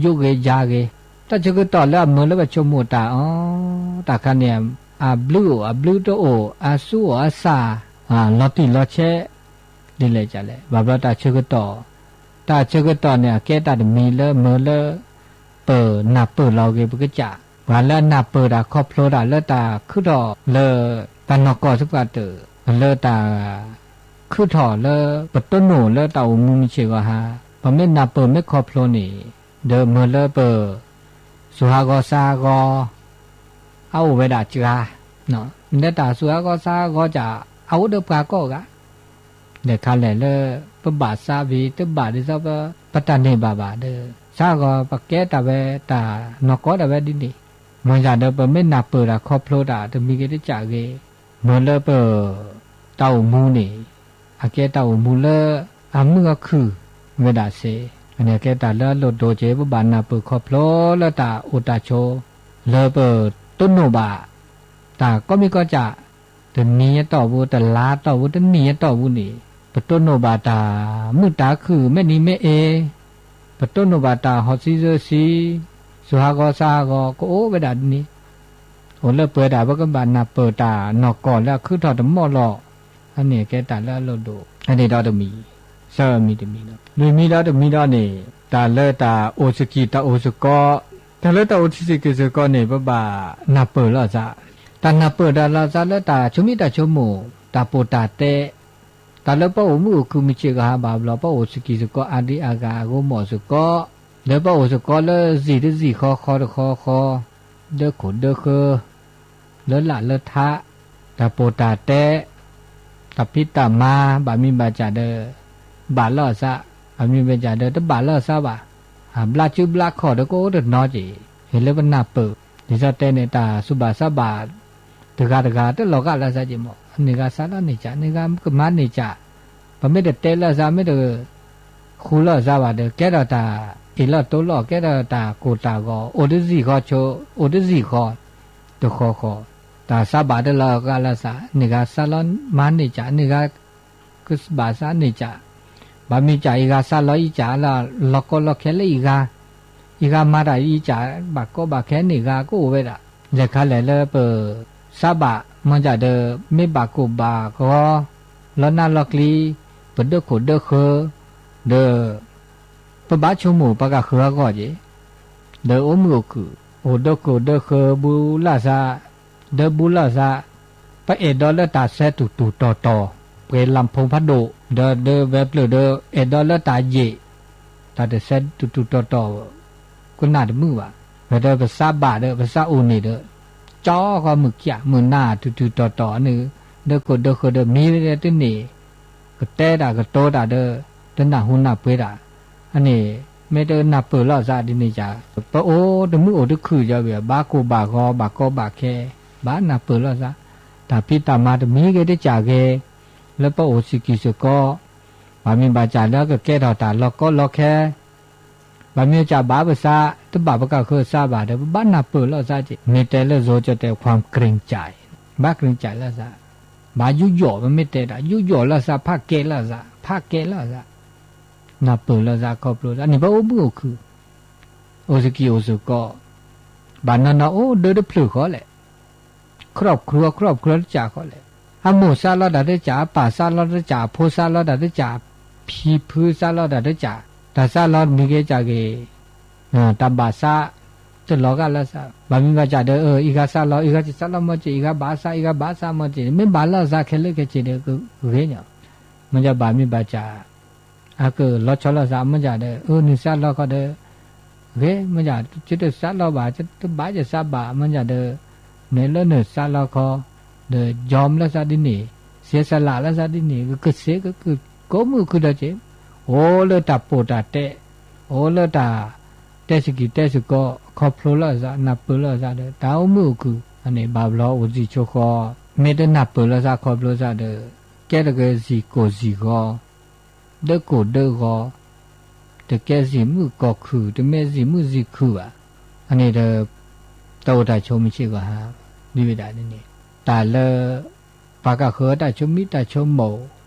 ယိၣ်ဂ့ၤယၤဂ့ၤ, တၢ်ဆၢကတီၢ်လၢအမၢလၢပဆိကမိၣ်တၢ်အီၤ တၢ်ခါန့ၣ် အဘျုးအိၣ် အဘျုးတအိၣ် အစူၢ်အိၣ်အစၢ် လီၤတံၢ်လီၤဆဲး ဒ်လဲၣ်ကလဲၣ် ဘၣ်ဘျီတၢ်ဆၢကတီၢ်, တၢ်ဆၢကတီၢ်န့ၣ် အကဲတၢ်တမံၤလၢမၢလၢ ပနၢ်ပၢၢ်လီၤဂ့ၤပကစၢ်, ပှၤလၢအနၢ်ပၢၢ်တၢ်ခီဖျိတၢ်လၢတၢ်ခုထီၣ်လၢ တၢ်နီၢ်ကီၢ်သပှၢ်တၢၢ် လၢတၢ် ခုထီၣ်လၢပတိၢ်နီၣ်လၢတၢ်အိၣ်မူမုၢ်ဆ့ၣ်ဂီၤဟါ, ပမ့ၢ်နၢ်ပၢၢ်မ့ၢ်ခီဖျိန့ၣ် ဒီးမၢလၢပ စူၢ်ဟးဂီၤစးဟးဂီၤ အအိၣ်ဝဲဒၣ်စှၤ, လၢတၢ်စူၢ်ဟးဂီၤစးဟးဂီၤကၢ် အအိၣ်ဒီးပှၤကိးဂၤ လဲၤခါလဲၣ်လၢ ပဘၣ်စးဝံၤ တဘၣ်ဒ်သိးပ ပတၢ်န့ၢ်ဘၣ်ဘၣ်ဒီး စးဟးဂီၤပကဲတၢ်ဝဲတၢ်နီၢ်ကီၢ်ဒၣ်ဝဲဒ်န့ၣ်, မ့ၢ်ယၤဒီးပမ့ၢ်နၢ်ပၢၢ်တၢ်ခီဖျိတၢ်တမံၤဂ့ၤတကးဂ့ၤ, မၢလၢပ တၢ်အိၣ်မူန့ၣ် အကဲတၢ်အိၣ်မူလၢ အမုာ်အခုၣ်ဝဲဒၣ်စ့ၢ်, အန့ၣ်အကဲတၢ်လၢအလိၣ်ဒိၣ်က့ၤ ပဘၣ်နၢ်ပၢၢ်ခီဖျိလၢတၢ်အိၣ်တၢ်ဆိး လၢပတိၢ်နီၣ်ဘၣ် တၢ်ကိးမံၤကီၢ်ကၢ် တနံၤအတီၢ်ပူၤ တလါအတီၢ်ပူၤ တနံၣ်အတီၢ်ပူၤန့ၣ် ပတိၢ်နီၣ်ဘၣ်တၢ်မုာ်တၢ်ခုၣ် မ့ၢ်နံၤမ့ၢ်အ့, ပတိၢ်နီၣ်ဘၣ်တၢ်ဟီၣ်ဆံးစၢဆံး, စူၢ်ဟးဂီၤစးဟးဂီၤ ကအိၣ်ဝဲဒၣ်ဒ်န့ၣ်, အိၣ်လၢပှဲၤဒၣ် ပကဘၣ်နၢ်ပၢၢ်တၢ်နီၢ်ကီၢ်လၢအခုထီၣ်တမီၢ်လီၤ, အန့ၣ်ကဲတၢ်လၢအလိၣ်ဒိၣ်, အန့ၣ်ဒီးတမံၤ, ဆၢမံၤတမံၤလီၤ. လွံၢ်မံၤဒီးတမံၤဒီးန့ၣ် တၢ်လၢတၢ်အိၣ်ဆူၣ်ကံၢ်တၢ်အိၣ်ဆူၣ်ကီး, တၢ်လၢတၢ်အိၣ်ဆူၣ်ကံၢ်စ့ၢ်ကီးန့ၣ် ပဘၣ်နၢ်ပၢၢ်လိာ်သး, တၢ်နၢ်ပၢၢ်တၢ်လိာ်သးလၢတၢ်ဆိမိၣ်တၢ်ဆိကမိၣ်, တၢ်ပိာ်တၢ်တဲ တၢ်လၢပအိၣ်မုာ်အိၣ်ခုၣ်မုၢ်ဆ့ၣ်ဂီၤဟါဘၣ်ဘျီ ပအိၣ်ဆူၣ်ကံၢ်စ့ၢ်ကီးအါဒံအါဂၤအဂီၢ်မီၢ်စ့ၢ်ကီး, လၢပအိၣ်စ့ၢ်ကီးလၢစံၣ်တစံၣ်ဃီ ဃီတဃီဃီ, ဒၢခိၣ်ဒၢဃၢ, လၢလၢ်လၢထး, တၢ်ပိာ်တၢ်တဲ, တၢ်ဖံးတၢ်မၤ ဘၣ်မံၤဘၣ်စၢ်ဒီး ဘၣ်လိာ်သး, ဘၣ်မံၤဘၣ်စၢ်ဒီး တဘၣ်လိာ်သးဘၣ်, အဘျါစုဘျါခီၣ်ဒီးကအိၣ်တနီၤက့ၤ, ဟ့ၣ်လၢပနၢ်ပၢၢ်, ဒ်သိးတဲန့ၣ် တၢ်စူၢ်ဘၣ်စးဘၣ် တဂၤတဂၤတလီၤဂာ်လိာ်သးက့ၤမး, န့ၢ်ဂၤစးလီၤန့ၢ်ကၢ်, န့ၢ်ဂၤကမၤန့ၢ်ကၢ်, ပမ့ၢ်တတဲလိာ်သး မ့ၢ်တဃူလိာ်သးဘၣ်ဒီး ကဲထီၣ်တၢ်အ့ၣ်လိာ်တိလိာ် ကဲထီၣ်တၢ်ကိၢ်တၢ်ဂီၤ အိၣ်တစံၣ်ဃီဆိ အိၣ်တစံၣ်ဃီ တဃီဃီ, တၢ်စးဘၣ်တလီၤဂာ်လိာ်သး န့ၢ်ဂၤစးလီၤမၤန့ၢ်ကၢ် န့ၢ်ဂၤ ကဘၣ်စးန့ၢ်ကၢ်, ဘၣ်မ့ၢ်ကၢ်အံၤဂၤစးလီၤအံၤကၢ်လၢ လီၤကီလီၤခဲလၢအံၤဂၤ, အံၤဂၤမၤတၢ်အံၤကၢ် ဘၣ်ကီဘၣ်ခဲန့ၢ်ဂၤကအိၣ်ဝဲဒၣ်, လဲၤခါလဲၣ်လၢပ စးဘၣ်မၤကၢ်ဒီး မ့ၢ်ဘၣ်ကိၢ်ဘၣ်ဂီၤ လီၤနၢ်လီၤကျံ ပဒၢခိၣ်ဒၢဃၢၤ, ဒီး ပဘၣ်ဆိကမိၣ်ပှၤကဃၢၤအဂီၢ်က့ၤ, ဒီးအိၣ်မုာ်အိၣ်ခုၣ် အိၣ်ဒၢခိၣ်ဒၢဃၢၤ ဘူးလိာ်သး, ဒီးဘူးလိာ်သး, ပအဲၣ်ဒိးလၢတၢ်စဲးတူၢ်တူၢ်တီၤတီၤ, ပှဲၤလၢဖုံဖးဒိၣ်, ဒီးဒီးဝဲၤပျၢၢ်ဒီး အဲၣ်ဒိးလၢတၢ်ယံာ်, တၢ်တစဲးတူၢ်တူၢ်တီၤတီၤ ကနၣ်တမုာ်ဘၣ်, ဝဲဒီးပစးဘၣ်ဒီး ပစးအိၣ်န့ၣ်ဒီး ကၠီဃီမုၢ်ကၠၢ် မုၢ်နၤတူၢ်တူၢ်တီၤတီၤန့ၣ်, ဒၢခိၣ်ဒၢဃၢၤဒီးမံၤဝဲဒၣ်တန့ၢ်, ကတဲတၢ်ကတိၤတၢ်ဒီး တနၢ်ဟူနၢ်ပှ့ၤတၢ်, အန့ၣ် မ့ၢ်တနၢ်ပၢၢ်လိာ်သးဒ်န့ၣ်ကၢ်, ပအိၣ်တမုာ်အိၣ်တခုၣ်ယီၤဝံၤ ဘၣ်ကိၢ်ဘၣ်ဂီၤ ဘၣ်ကီဘၣ်ခဲ, ဘၣ်နၢ်ပၢၢ်လိာ်သး, တၢ်ဖံးတၢ်မၤတမံၤဂ့ၤတကၢ်ဂ့ၤ, လၢပအိၣ်ဆူၣ်ကံၢ်စ့ၢ်ကီး, ဘၣ်မ့ၢ်ဘၣ်ကၢ်လၢကကဲထီၣ်တၢ်လီၤကီလီၤခဲ ဘၣ်မ့ၢ်ကၢ်ဘၣ်ပစး တဘၣ်ပကဃၢၤစးဘၣ်ဒီး ပဘၣ်နၢ်ပၢၢ်လိာ်သးက့ၤ, မ့ၢ်တဲလၢယိၤကၠီတဲ ความเกรงใจ, ဘၣ် เกรงใจ လိာ်သး, ဘၣ်ယူးယီၣ် ပမ့ၢ်တဲတၢ် ယူးယီၣ်လိာ်သး ဖးကဲလိာ်သး ဖးကဲလိာ်သး, နၢ်ပၢၢ်လိာ်သးခီဖျိလၢန့ၣ် ပအိၣ်မုာ်အိၣ်ခုၣ်, အိၣ်ဆူၣ်ကံၢ်အိၣ်စ့ၢ်ကီး, ဘၣ်နီၢ်နီၢ်အိၣ်ဒၢတဖျၢၣ်ဃီလဲၣ်, ခရီၣ်ခရူအခရီၣ်ခရူတစးဃီလဲၣ်, အမိၢ်စးလီတၢ်တစး အပၢ်စးလီတစး အဖိစးလီတၢ်တစး ဖံဖုစးလီတၢ်တစး, တၢ်စးလီတမံၤက့ၤကၢ်က့ၤ တၢ်ဘၣ်စး တလီၤဂာ်လၢစး ဘၣ်မံဘၣ်စးဒီး အံၤဂၤစးလီၤ အံၤဂၤစးလီၤမီၢ်က့ၤ အံၤဂၤဘၣ်စး အံၤဂၤဘၣ်စးမီၢ်က့ၤ မ့ၢ်ဘၣ်လီၤစးခဲလၢာ်ခဲဆ့ဒီး ကဂ့ၤညီ, မ့ၢ်ယဘၣ်မံဘၣ်စး အကလီၤဆီလီၤစး မ့ၢ်ယၤဒီး အၢ နစးလီၤခီဒီး ဂ့ၤ မ့ၢ်ယၤ ကတစးလီၤဘၣ် တဘၣ်ယစးဘၣ် မ့ၢ်ယၤဒီး မ့ၢ်လၢနစးလီၤခီ ဒီး ယီၢ်လီၤစးဒ်န့ၣ် စ့စလးလီၤစးဒ်န့ၣ် ကကစ့ကကကိးမုၢ်ခုဒီးက့ၤ အိၣ်လၢတၢ်ပိာ်တၢ်တဲ အိၣ်လၢတၢ် တဲစကံၤတဲစကီ ခီဖျိလီၤစး နၢ်ပၢၢ်လီၤစးဒီး တၢ်အိၣ်မုာ်အိၣ်ခုၣ် အန့ၣ်ဘၣ်ဘျီအိၣ်စံာ်ဆိဃီ မ့ၢ်တနၢ်ပၢၢ်လီၤစးခီဖျိစးဒီး ကဲတဂ့ၤစံာ်ကိၢ်စံာ်ဂီၤ ဒၢကိၢ်ဒၢဂီၤ တကဲစံာ်မုၣ်ကီၢ်ခုၣ် တမ့ၢ်စံာ်မုၣ်စံာ်ခုၣ်ဘၣ်. အန့ၣ်ဒီး တၢ်အိၣ်တၢ်ဆိးမုၢ်ဆ့ၣ်ဂီၤဟါ ဒ်ဝဲဒၣ်န့ၣ် တၢ်လၢ ပှၤကဃၢၤတၢ်ဆိမိၣ်တၢ်ဆိကမိၣ်,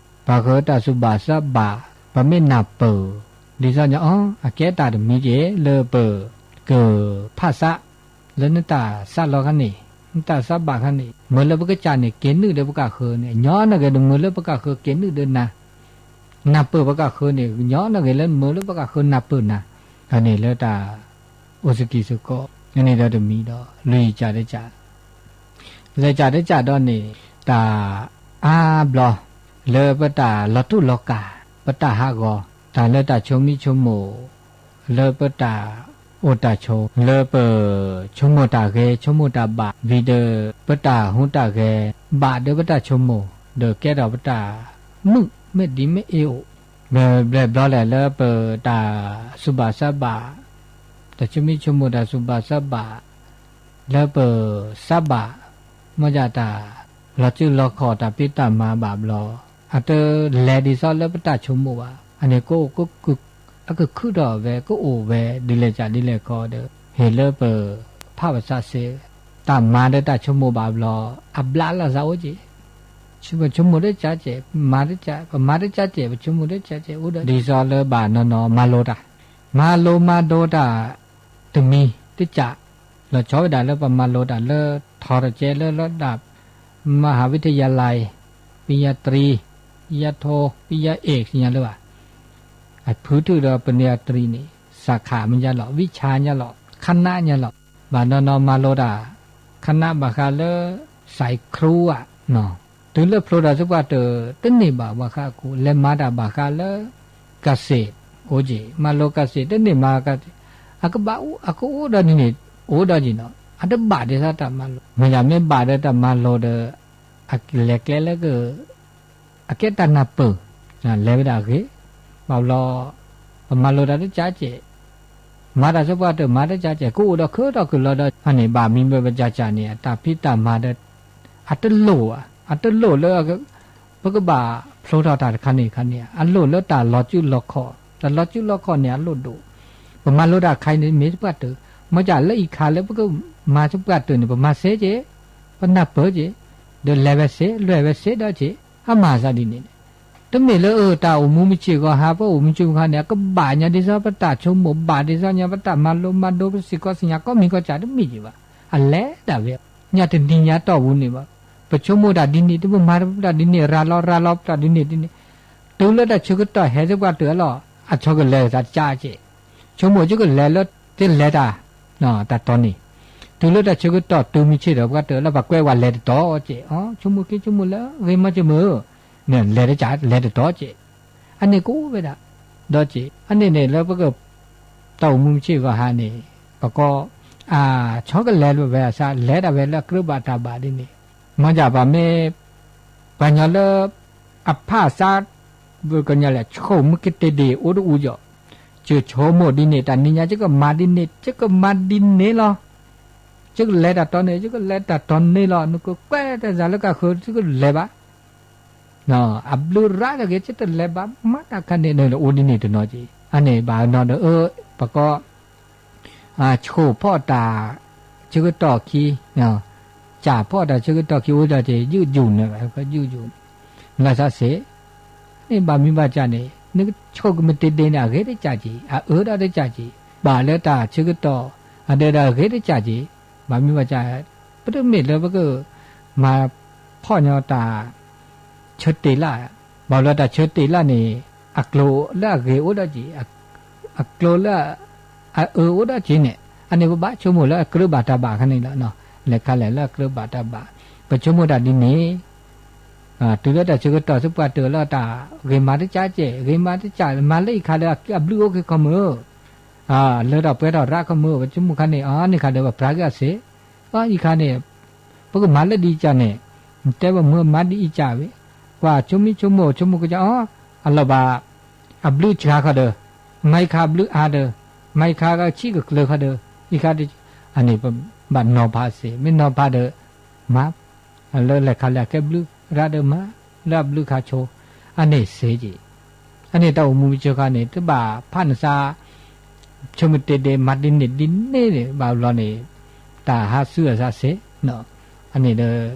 ပှၤဃၢၤတၢ်စူၢ်ဘၣ်စးဘၣ်, ပမ့ၢ်နၢ်ပၢၢ် ဒ်သိးညီအီၤ အကဲတၢ်တမံၤက့ၤ လၢပကဖးစး လၢနတၢ်စးလီၤခါန့ၣ် နတၢ်စးဘၣ်ခါန့ၣ် မ့ၢ်လၢပကစၢ်န့ၣ် က့ၤနုာ်ဒီးပကဃၢၤန့ၣ် ညီနဂ့ၤဒီးမ့ၢ်လၢပကဃၢၤက့ၤနုာ်ဒီးနၤ နၢ်ပၢၢ်ပကဃၢၤန့ၣ် ညီနဂ့ၤလၢမ့ၢ်လၢပကဃၢၤနၢ်ပၢၢ်နၤ အန့ၣ်လၢတၢ်အိၣ်စကံးစကီး အန့ၣ်ဒီးတမံၤဒီး လွံၢ်ကၢ်တကၢ် လဲၤကၢ်တကၢ်ဒီးန့ၣ် တၢ်အါဘျီ လၢပတၢ်လီၤတူၢ်လီၤကာ် ပတၢ်ဟးဂီၤ တၢ်လၢတၢ်ဆိမိၣ်ဆိကမိၣ် လၢပတၢ်အိၣ်တၢ်ဆိး လၢပဆိကမိၣ်တၢ်ဂ့ၤ ဆိကမိၣ်တၢ်ဘၣ် ဝံၤဒီး ပတၢ်ဟူးတၢ်ဂဲၤ ဘၣ်ဒီးပတၢ်ဆိကမိၣ် ဒီးကဲထီၣ်ပတၢ်မုာ် မ့ၢ်ဒ်မ့ၢ်အ့ၣ်အိၣ် ဘျဲၣ်ဘျီလဲၣ်လၢပတၢ်စူၢ်ဘၣ်စးဘၣ် တၢ်ဆိမိၣ်ဆိကမိၣ်တၢ်စူၢ်ဘၣ်စးဘၣ် လၢပစးဘၣ် မ့ၢ်ဒၣ်တၢ်လီၤစုလီၤခီၣ်တၢ်ဖံးတၢ်မၤဘၣ်ဘျီ အတလဲၤဒ်သိးလၢပတၢ်ဆိကမိၣ်ဘၣ် အန့ၣ် အကခုၣ်ထီၣ်ဝဲ ကအိၣ်ဝဲ ဒ်လဲၣ်ကၢ်ဒ်လဲၣ်ခီဒီး ဟ့ၣ်လၢပဖးပစးစ့ တၢ်မၤဒီးတၢ်ဆိကမိၣ်ဘၣ်ဘျီ အဘျးလီၤစးအိၣ်က့ၤ ပဆိကမိၣ်တကၢ်ကဲး မၤတကၢ် ပမၤတကၢ်ကဲး ပဆိကမိၣ်တကၢ်ကဲး အိၣ်ဒီး ဒ်သိးလၢဘၣ်နီၢ်နီၢ်မၤလိတၢ် မၤလိမၤဒိတၢ် တမံၤတကၢ် လီၤဆီဝဲဒၣ်လၢပမၤလိတၢ်လၢ ထီၣ်တကဲးလၢလၢဒၣ် မဟၤဝံထယၤလံ ပံယၤတြံ ပံယၤထိ ပံယၤအ့ၣ် သ့ၣ်ညါလၢဘၣ် အဖုထုးဒီးပနံာ်အတြံန့ၣ် စးခးမ့ၢ်ညါလီၤ ဝံဆါညါလီၤ ခနးညါလီၤ ဘၣ်နီၢ်နီၢ်မၤလိတၢ် ခနးဘၣ်ဃးလၢ စဲးခရူဧါ တုၤလၢဖျိတၢ်သပှၢ်တၢၢ် တန့ၢ်ဘၣ်ဘၣ်ဃးအကူ လဲၤမၤတၢ်ဘၣ်ဃးလၢ ကစ့း အိၣ်က့ၤ မၤလိကစ့း တန့ၢ်မၤကစ့း အကဘၣ်အကအိၣ်ဒီးန့ၣ်န့ၣ် အိၣ်ဒီးက့ၤနီၤ အတဘၣ်ဒ်သိးတၢ်မၤလိ မ့ၢ်ယမ့ၢ်ဘၣ်ဒီးတၢ်မၤလိဒီး အလဲၤကျဲလၢက အကဲတၢ်နၢ်ပၢၢ် လဲၤဝဲဒၣ်အဂ့ၢ် ဘၣ်ဘျီ ပမၤလိတၢ်တကၢ်ကဲး မၤတၢ်သပှၢ်တၢၢ်မၤတကၢ်ကဲး ကအိၣ်ဒီးခဲထီၣ်ကလီဒီး အန့ၣ်ဘၣ်မံဘၢပကၢ်ကၢ်န့ၣ် အတၢ်ဖံးတၢ်မၤဒီး အတလိၣ်ဘၣ် အတလိၣ်လၢ ပကဘၣ်ဖျိထီၣ်တၢ်တခါန့ၣ်တခါန့ၣ် အလိၣ်လၢတၢ်လီၤစုလီၤခီၣ် တၢ်လီၤစုလီၤခီၣ်န့ၣ် အလိၣ်ဒိၣ် ပမၤလိတၢ်ခါအံၤန့ၣ် မ့ၢ်သပှၢ်တၢၢ် မ့ၢ်ကလၢအံၤခါလၢပကမၤသပှၢ်တၢၢ်န့ၣ် ပမၤစ့က့ၤ ပနၢ်ပၢၢ်က့ၤ ဒီးလဲၤဝဲစ့ လွဲၢ်ဝဲစ့ဒီးက့ၤ အမၤသးဒ်န့ၣ်န့ၣ် တမ့ၢ်လၢအတၢ်အိၣ်မူမုၢ်ဆ့ၣ်ဂီၤဟါ ပအိၣ်မူဆ့ၣ်ဂီၤဟါန့ၣ် အကဘၣ်ညါဒ်သိးပတၢ်ဆိကမိၣ် ဘၣ်ဒ်သိးညါပတၢ်မၤလိမၤဒိ ပစ့ၢ်ကီးစ့ၢ်ညါ ကီၢ်မံၤကီၢ်စဲၣ်တမ့ၢ်က့ၤဘၣ် အလဲၤဒၣ်ဝဲ ညါတနံၤညါတီၢ်ပူၤန့ၣ်ဘၣ် ပဆိကမိၣ်တၢ်ဒ်န့ၣ် တမ့ၢ်မၤတၢ်ဒ်န့ၣ် ရၤလီၤရၤလီၤပတၢ်ဒ်န့ၣ်ဒ်န့ၣ် တုၤလၢတၢ်ဆၢကတီၢ်ဟဲသပှၢ်တၢၢ်လီၤ အဆီကလဲၤသးတကၢ်ကဲး ဆိကမိၣ်ကလဲၤလၢ တလဲၤတၢ် တၢ်တီန့ၣ် တုၤလၢတၢ်ဆၢကတီၢ်တုၤမုၢ်ဆ့ၣ်ဒီး ပှၤတၢၢ်လၢပှၤကွဲးဝဲလဲၤတတီကဲး ဆိကမိၣ်က့ၤဆိကမိၣ်လၢဂ့ၤမီၢ်က့ၤမုၢ် လဲၤတတီကဲး အန့ၣ်ကအိၣ်ဝဲဒၣ် ဒီးက့ၤ အန့ၣ်န့ၣ်လၢပက တၢ်အိၣ်မူမုၢ်ဆ့ၣ်ဂီၤဟါန့ၣ် ပကီ အဆီကလဲၤလၢဝဲအသး လဲၤဒၣ်ဝဲလၢအကြၢးဘၣ်တၢ်ဘၣ်ဒ်န့ၣ် မ့ၢ်ယပမ့ၢ် ပှၤကညီလၢ အဖးအစး ပှၤကညီလဲၣ် ဆိကမိၣ်ကတ့ၢ်ဒ့ၣ်အိၣ်တအူကီး ယဆိကမိၣ်ဒ်န့ၣ် တၢ်နံၤညါယကမၤဒ်န့ၣ် ယကမၤဒ်န့ၣ်လီၤ ယကလဲၤတၢ်တီန့ၣ် ယကလဲၤတၢ်တီန့ၣ်လီၤ နကကွဲးတၢ်သးလၢကဃၢၤ ယကလဲၤဘၣ် အဘျုးရၤတဂ့ၤ ယတလဲၤဘၣ် မၤတၢ်ခါန့ၣ် အိၣ်ဒ်န့ၣ်တနီၤက့ၤ အန့ၣ်ဘၣ်နီၤဒီး ပကီ ဆိဖီၣ်တၢ်ဆၢကတီၢ်ခံ စၢ်ဖီၣ်တၢ်ဆၢကတီၢ်ခံအိၣ်ဒီးက့ၤ ယုၢ်ယူၢ်န့ၣ် ယုၢ်ယူၢ်န့ၣ် လၢသးစ့ၢ် န့ၣ်ဘၣ်မံဘၣ်ကၢ်န့ၣ် နကဆိကမိၣ်မ့ၢ်တ့ၢ်ဒ့ၣ်န့ၣ် အဂ့ၤတကၢ်က့ၤ အအၢဒၣ်တကၢ်က့ၤ ဘၣ်လၢတၢ်ဆၢကတီၢ် အဒၢးဒီးအဂ့ၤတကၢ်က့ၤ ဘၣ်မနုၤဘၣ်ဆၣ် ပတမ့ၢ်လၢပက မၤဖီၣ်ညီတၢ် ဆၢတ့ၢ်လၢ်, ဘၣ်လီၤတၢ်ဆၢတ့ၢ်လၢ်န့ၣ် အကျိၤလၢအဂ့ၤအိၣ်ဒီးက့ၤ, အကျိၤလၢအအၢအိၣ်ဒီးက့ၤန့ၣ် အန့ၣ်ပဘၣ်ဆိကမိၣ်လၢအကြၢးဘၣ်တၢ်ဘၣ်ခါန့ၣ်လီၤ. လဲၤခါလဲၣ်လၢအကြၢးဘၣ်တၢ်ဘၣ်, ပဆိကမိၣ်တၢ်ဒ်န့ၣ် တုၤလၢတၢ်ဆၢကတီၢ်သပှၢ်တၢၢ်လၢတၢ်ဂ့ၤမၤတကးကဲး, ဂ့ၤမၤတကး မၤလၢအံၤခါဒီးအဘျုးအိၣ်က့ၤခီမုၢ်, လၢထီၣ်ပှဲၤထီၣ်ရးခီမုၢ်, ပဆိကမိၣ်ခါန့ၣ် အန့ၣ်ခါဒီး ပပြးက့ၤအီၤစ့ၢ်, အအံၤခါန့ၣ် ပကမၤလၢဒ်အံၤကၢ်န့ၣ်, တဲပမၢမၤဒ်အံၤကၢ်ဝဲ, ကွၢ်ဆိမိၣ်ဆိကမိၣ်ဆိကမိၣ်ကစၢ်အီၤ, အလီၢ်ဘၣ် အဘျုးစှၤခီဒီး, မၤအံၤခါအဘျုးအါဒီး, မၤအံၤခါကဆံးကကျၢၤခီဒီး, အံၤခါ အန့ၣ်ပဘၣ်နီၤဖးစ့ၢ်, မ့ၢ်နီၤဖးဒီး မၤ လၢလဲၤခါလဲၣ်အကဲဘျုးရးဒီးမၤ လၢအဘျုးခါဆိ, အန့ၣ်စ့ၢ်ကီး, အန့ၣ်တၢ်အိၣ်မူပစိၤခါန့ၣ် တဘၣ်ဖးနသး ဆိမိၣ်တ့ၢ်ဒ့မၤဒ်န့ၣ်ဒ်န့ၣ်န့ၣ် ဘၣ်ဘျီန့ၣ် တၢ်ဟးဆူအသးစ့ၢ်, အန့ၣ်ဒီး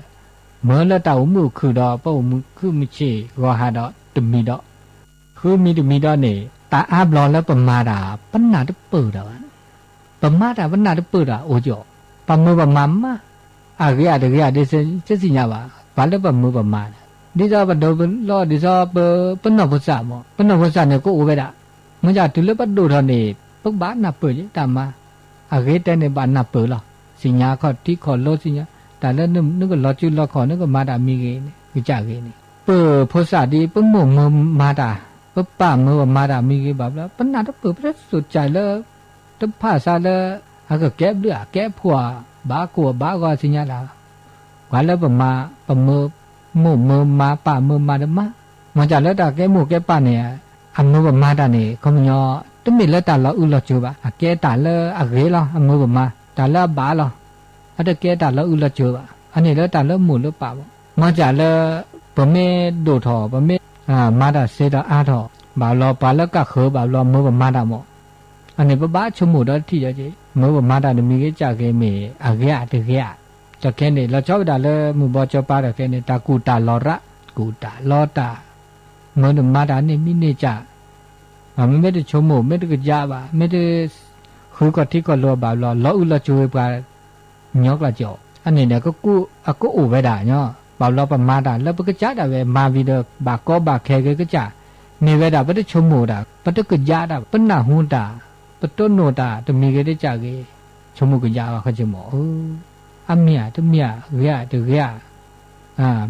မၢလၢတၢ်အိၣ်မုာ်အိၣ်ခုၣ်ဒီး ပအိၣ်မုာ်ခုၣ်မုာ်ဆ့ၣ်ဂီၤဟးဒီးတမံၤဒီး, ဃုမံၤတမံၤဒီးန့ၣ် တၢ်အါဘျီလၢပမၤတၢ် ပနၢ်တပၢၢ်တၢ်ဘၣ် ပမၤတၢ်ပနၢ်တပၢၢ်တၢ်အိၣ်ကီး, ပမၢပမၤမး, အဂ့ၤဧါတဂ့ၤဧါဒ်တသ့ၣ်ညါဘၣ်, ပှၤလၢပမၢပမၤ, ဒ်သိးပဒိးလီၤ ဒ်သိးပနီၢ်ဖိသၣ်မး, ပနီၢ်ဖိသၣ်န့ၣ်ကအိၣ်ဝဲဒၣ်, မ့ၢ်ဒ်တုၤလၢပဒိၣ်ထီၣ်န့ၣ် ပကဘၣ်နၢ်ပၢၢ်က့ၤတၢ်မၤ, အဂ့ၤတဲန့ၣ်ဘၣ်နၢ်ပၢၢ်လီၤ, သ့ၣ်ညါခီၣ်ထံခီၣ်လိသ့ၣ်ညါ, တၢ်လၢနကလီၤစုလီၤခီၣ် နကမၤတၢ်မံၤဂ့ၤန့ၣ် ကစၢ်ဂ့ၤန့ၣ်, ပဖိသၣ်ဒ်ပမိၢ်မၢမၤတၢ်, ပပၢ်မၢပမၤတၢ်မံၤဂ့ၤဘၣ်ဘျီ ပနၢ်တပၢၢ် ပတစိၢ်ကၠဲးလၢ တဖၣ်စးလၢ အကကဲဘျုးဧါကဲဖှိၣ်ဧါ, ဘၣ်ကိၢ်ဘၣ်ဂီၤသ့ၣ်ညါလၢ ပှၤလၢပမၤ ပမၢ မိၢ်မၢမၤ ပၢ်မၢမၤတမၤ, မ့ၢ်ဒ်လၢတၢ်ကဲမိၢ်ကဲပၢ်န့ၣ် အမၢပမၤတၢ်န့ၣ် ခီပညီ တမ့ၢ်လၢတၢ်လီၤအုၣ်လီၤစၢၤဘၣ်, အကဲတၢ်လၢအဂ့ၤလီၤ အမၢပမၤ, တၢ်လၢအဘၣ်လီၤ, အတကဲတၢ်လီၤအုၣ်လီၤစၢၤဘၣ်, အန့ၣ်လၢတၢ်လၢမိၢ်လၢပၢ်ဘၣ်, မ့ၢ်ဒ်လၢ ပမ့ၢ်ဒိၣ်ထီၣ် ပမ့ၢ် မၤတၢ်စ့တၢ်အါထီၣ် ဘၣ်လီၤပှၤလၢကဃၢၤဘၣ်ဘျီမၢပမၤတၢ်မး, အန့ၣ်ပဘၣ်ဆိကမိၣ်ဒီးတထံၣ်ဒီးက့ၤ မၢပမၤတၢ်တမံၤဂ့ၤကစၢ်ဂ့ၤမ့ၢ်အဂ့ၤဧါတဂ့ၤဧါ, တၢ်ခဲန့ၣ် လီၤဆီဝဲဒၣ်လၢမုၢ်ဘီကၠီပၤတၢ်ခဲန့ၣ် တၢ်ကူၣ်တၢ်လီၤရး ကူၣ်တၢ်လီတၢ်, မၢနမၤတၢ်န့ၣ်မံၤန့ၢ်ကၢ် မ့မ့ၢ်တဆိကမိၣ် မ့ၢ်တကယၢ်ဘၣ် မ့ၢ်တ ဃုကီၢ်ထံကီၢ်လိၤဘၣ်ဘျီ လီၤအုၣ်လီၤစၢၤဝဲပှၤ ညီကျၢ်ကီး, အန့ၣ်န့ၣ် အကအိၣ်ဝဲဒၣ်ညီ, ဘၣ်ဘျီပမၤတၢ်လၢပကစၢ်ဒၣ်ဝဲ မၤဝံၤဒီး ဘၣ်ကီဘၣ်ခဲဂ့ၤကစၢ်, မ့ၢ်ဝဲဒၣ်ပတဆိကမိၣ်တၢ် ပတကယၢ်တၢ် ပနၢ်ဟူတၢ် ပတိၢ်နီၣ်တၢ် တမံၤဂ့ၤတကၢ်ဂ့ၤ, ဆိကမိၣ်ကယၢ်အီၤခီဆိကမိၣ် အမ့ၢ်ဧါတမ့ၢ်ဧါ ဂ့ၤဧါတဂ့ၤဧါ,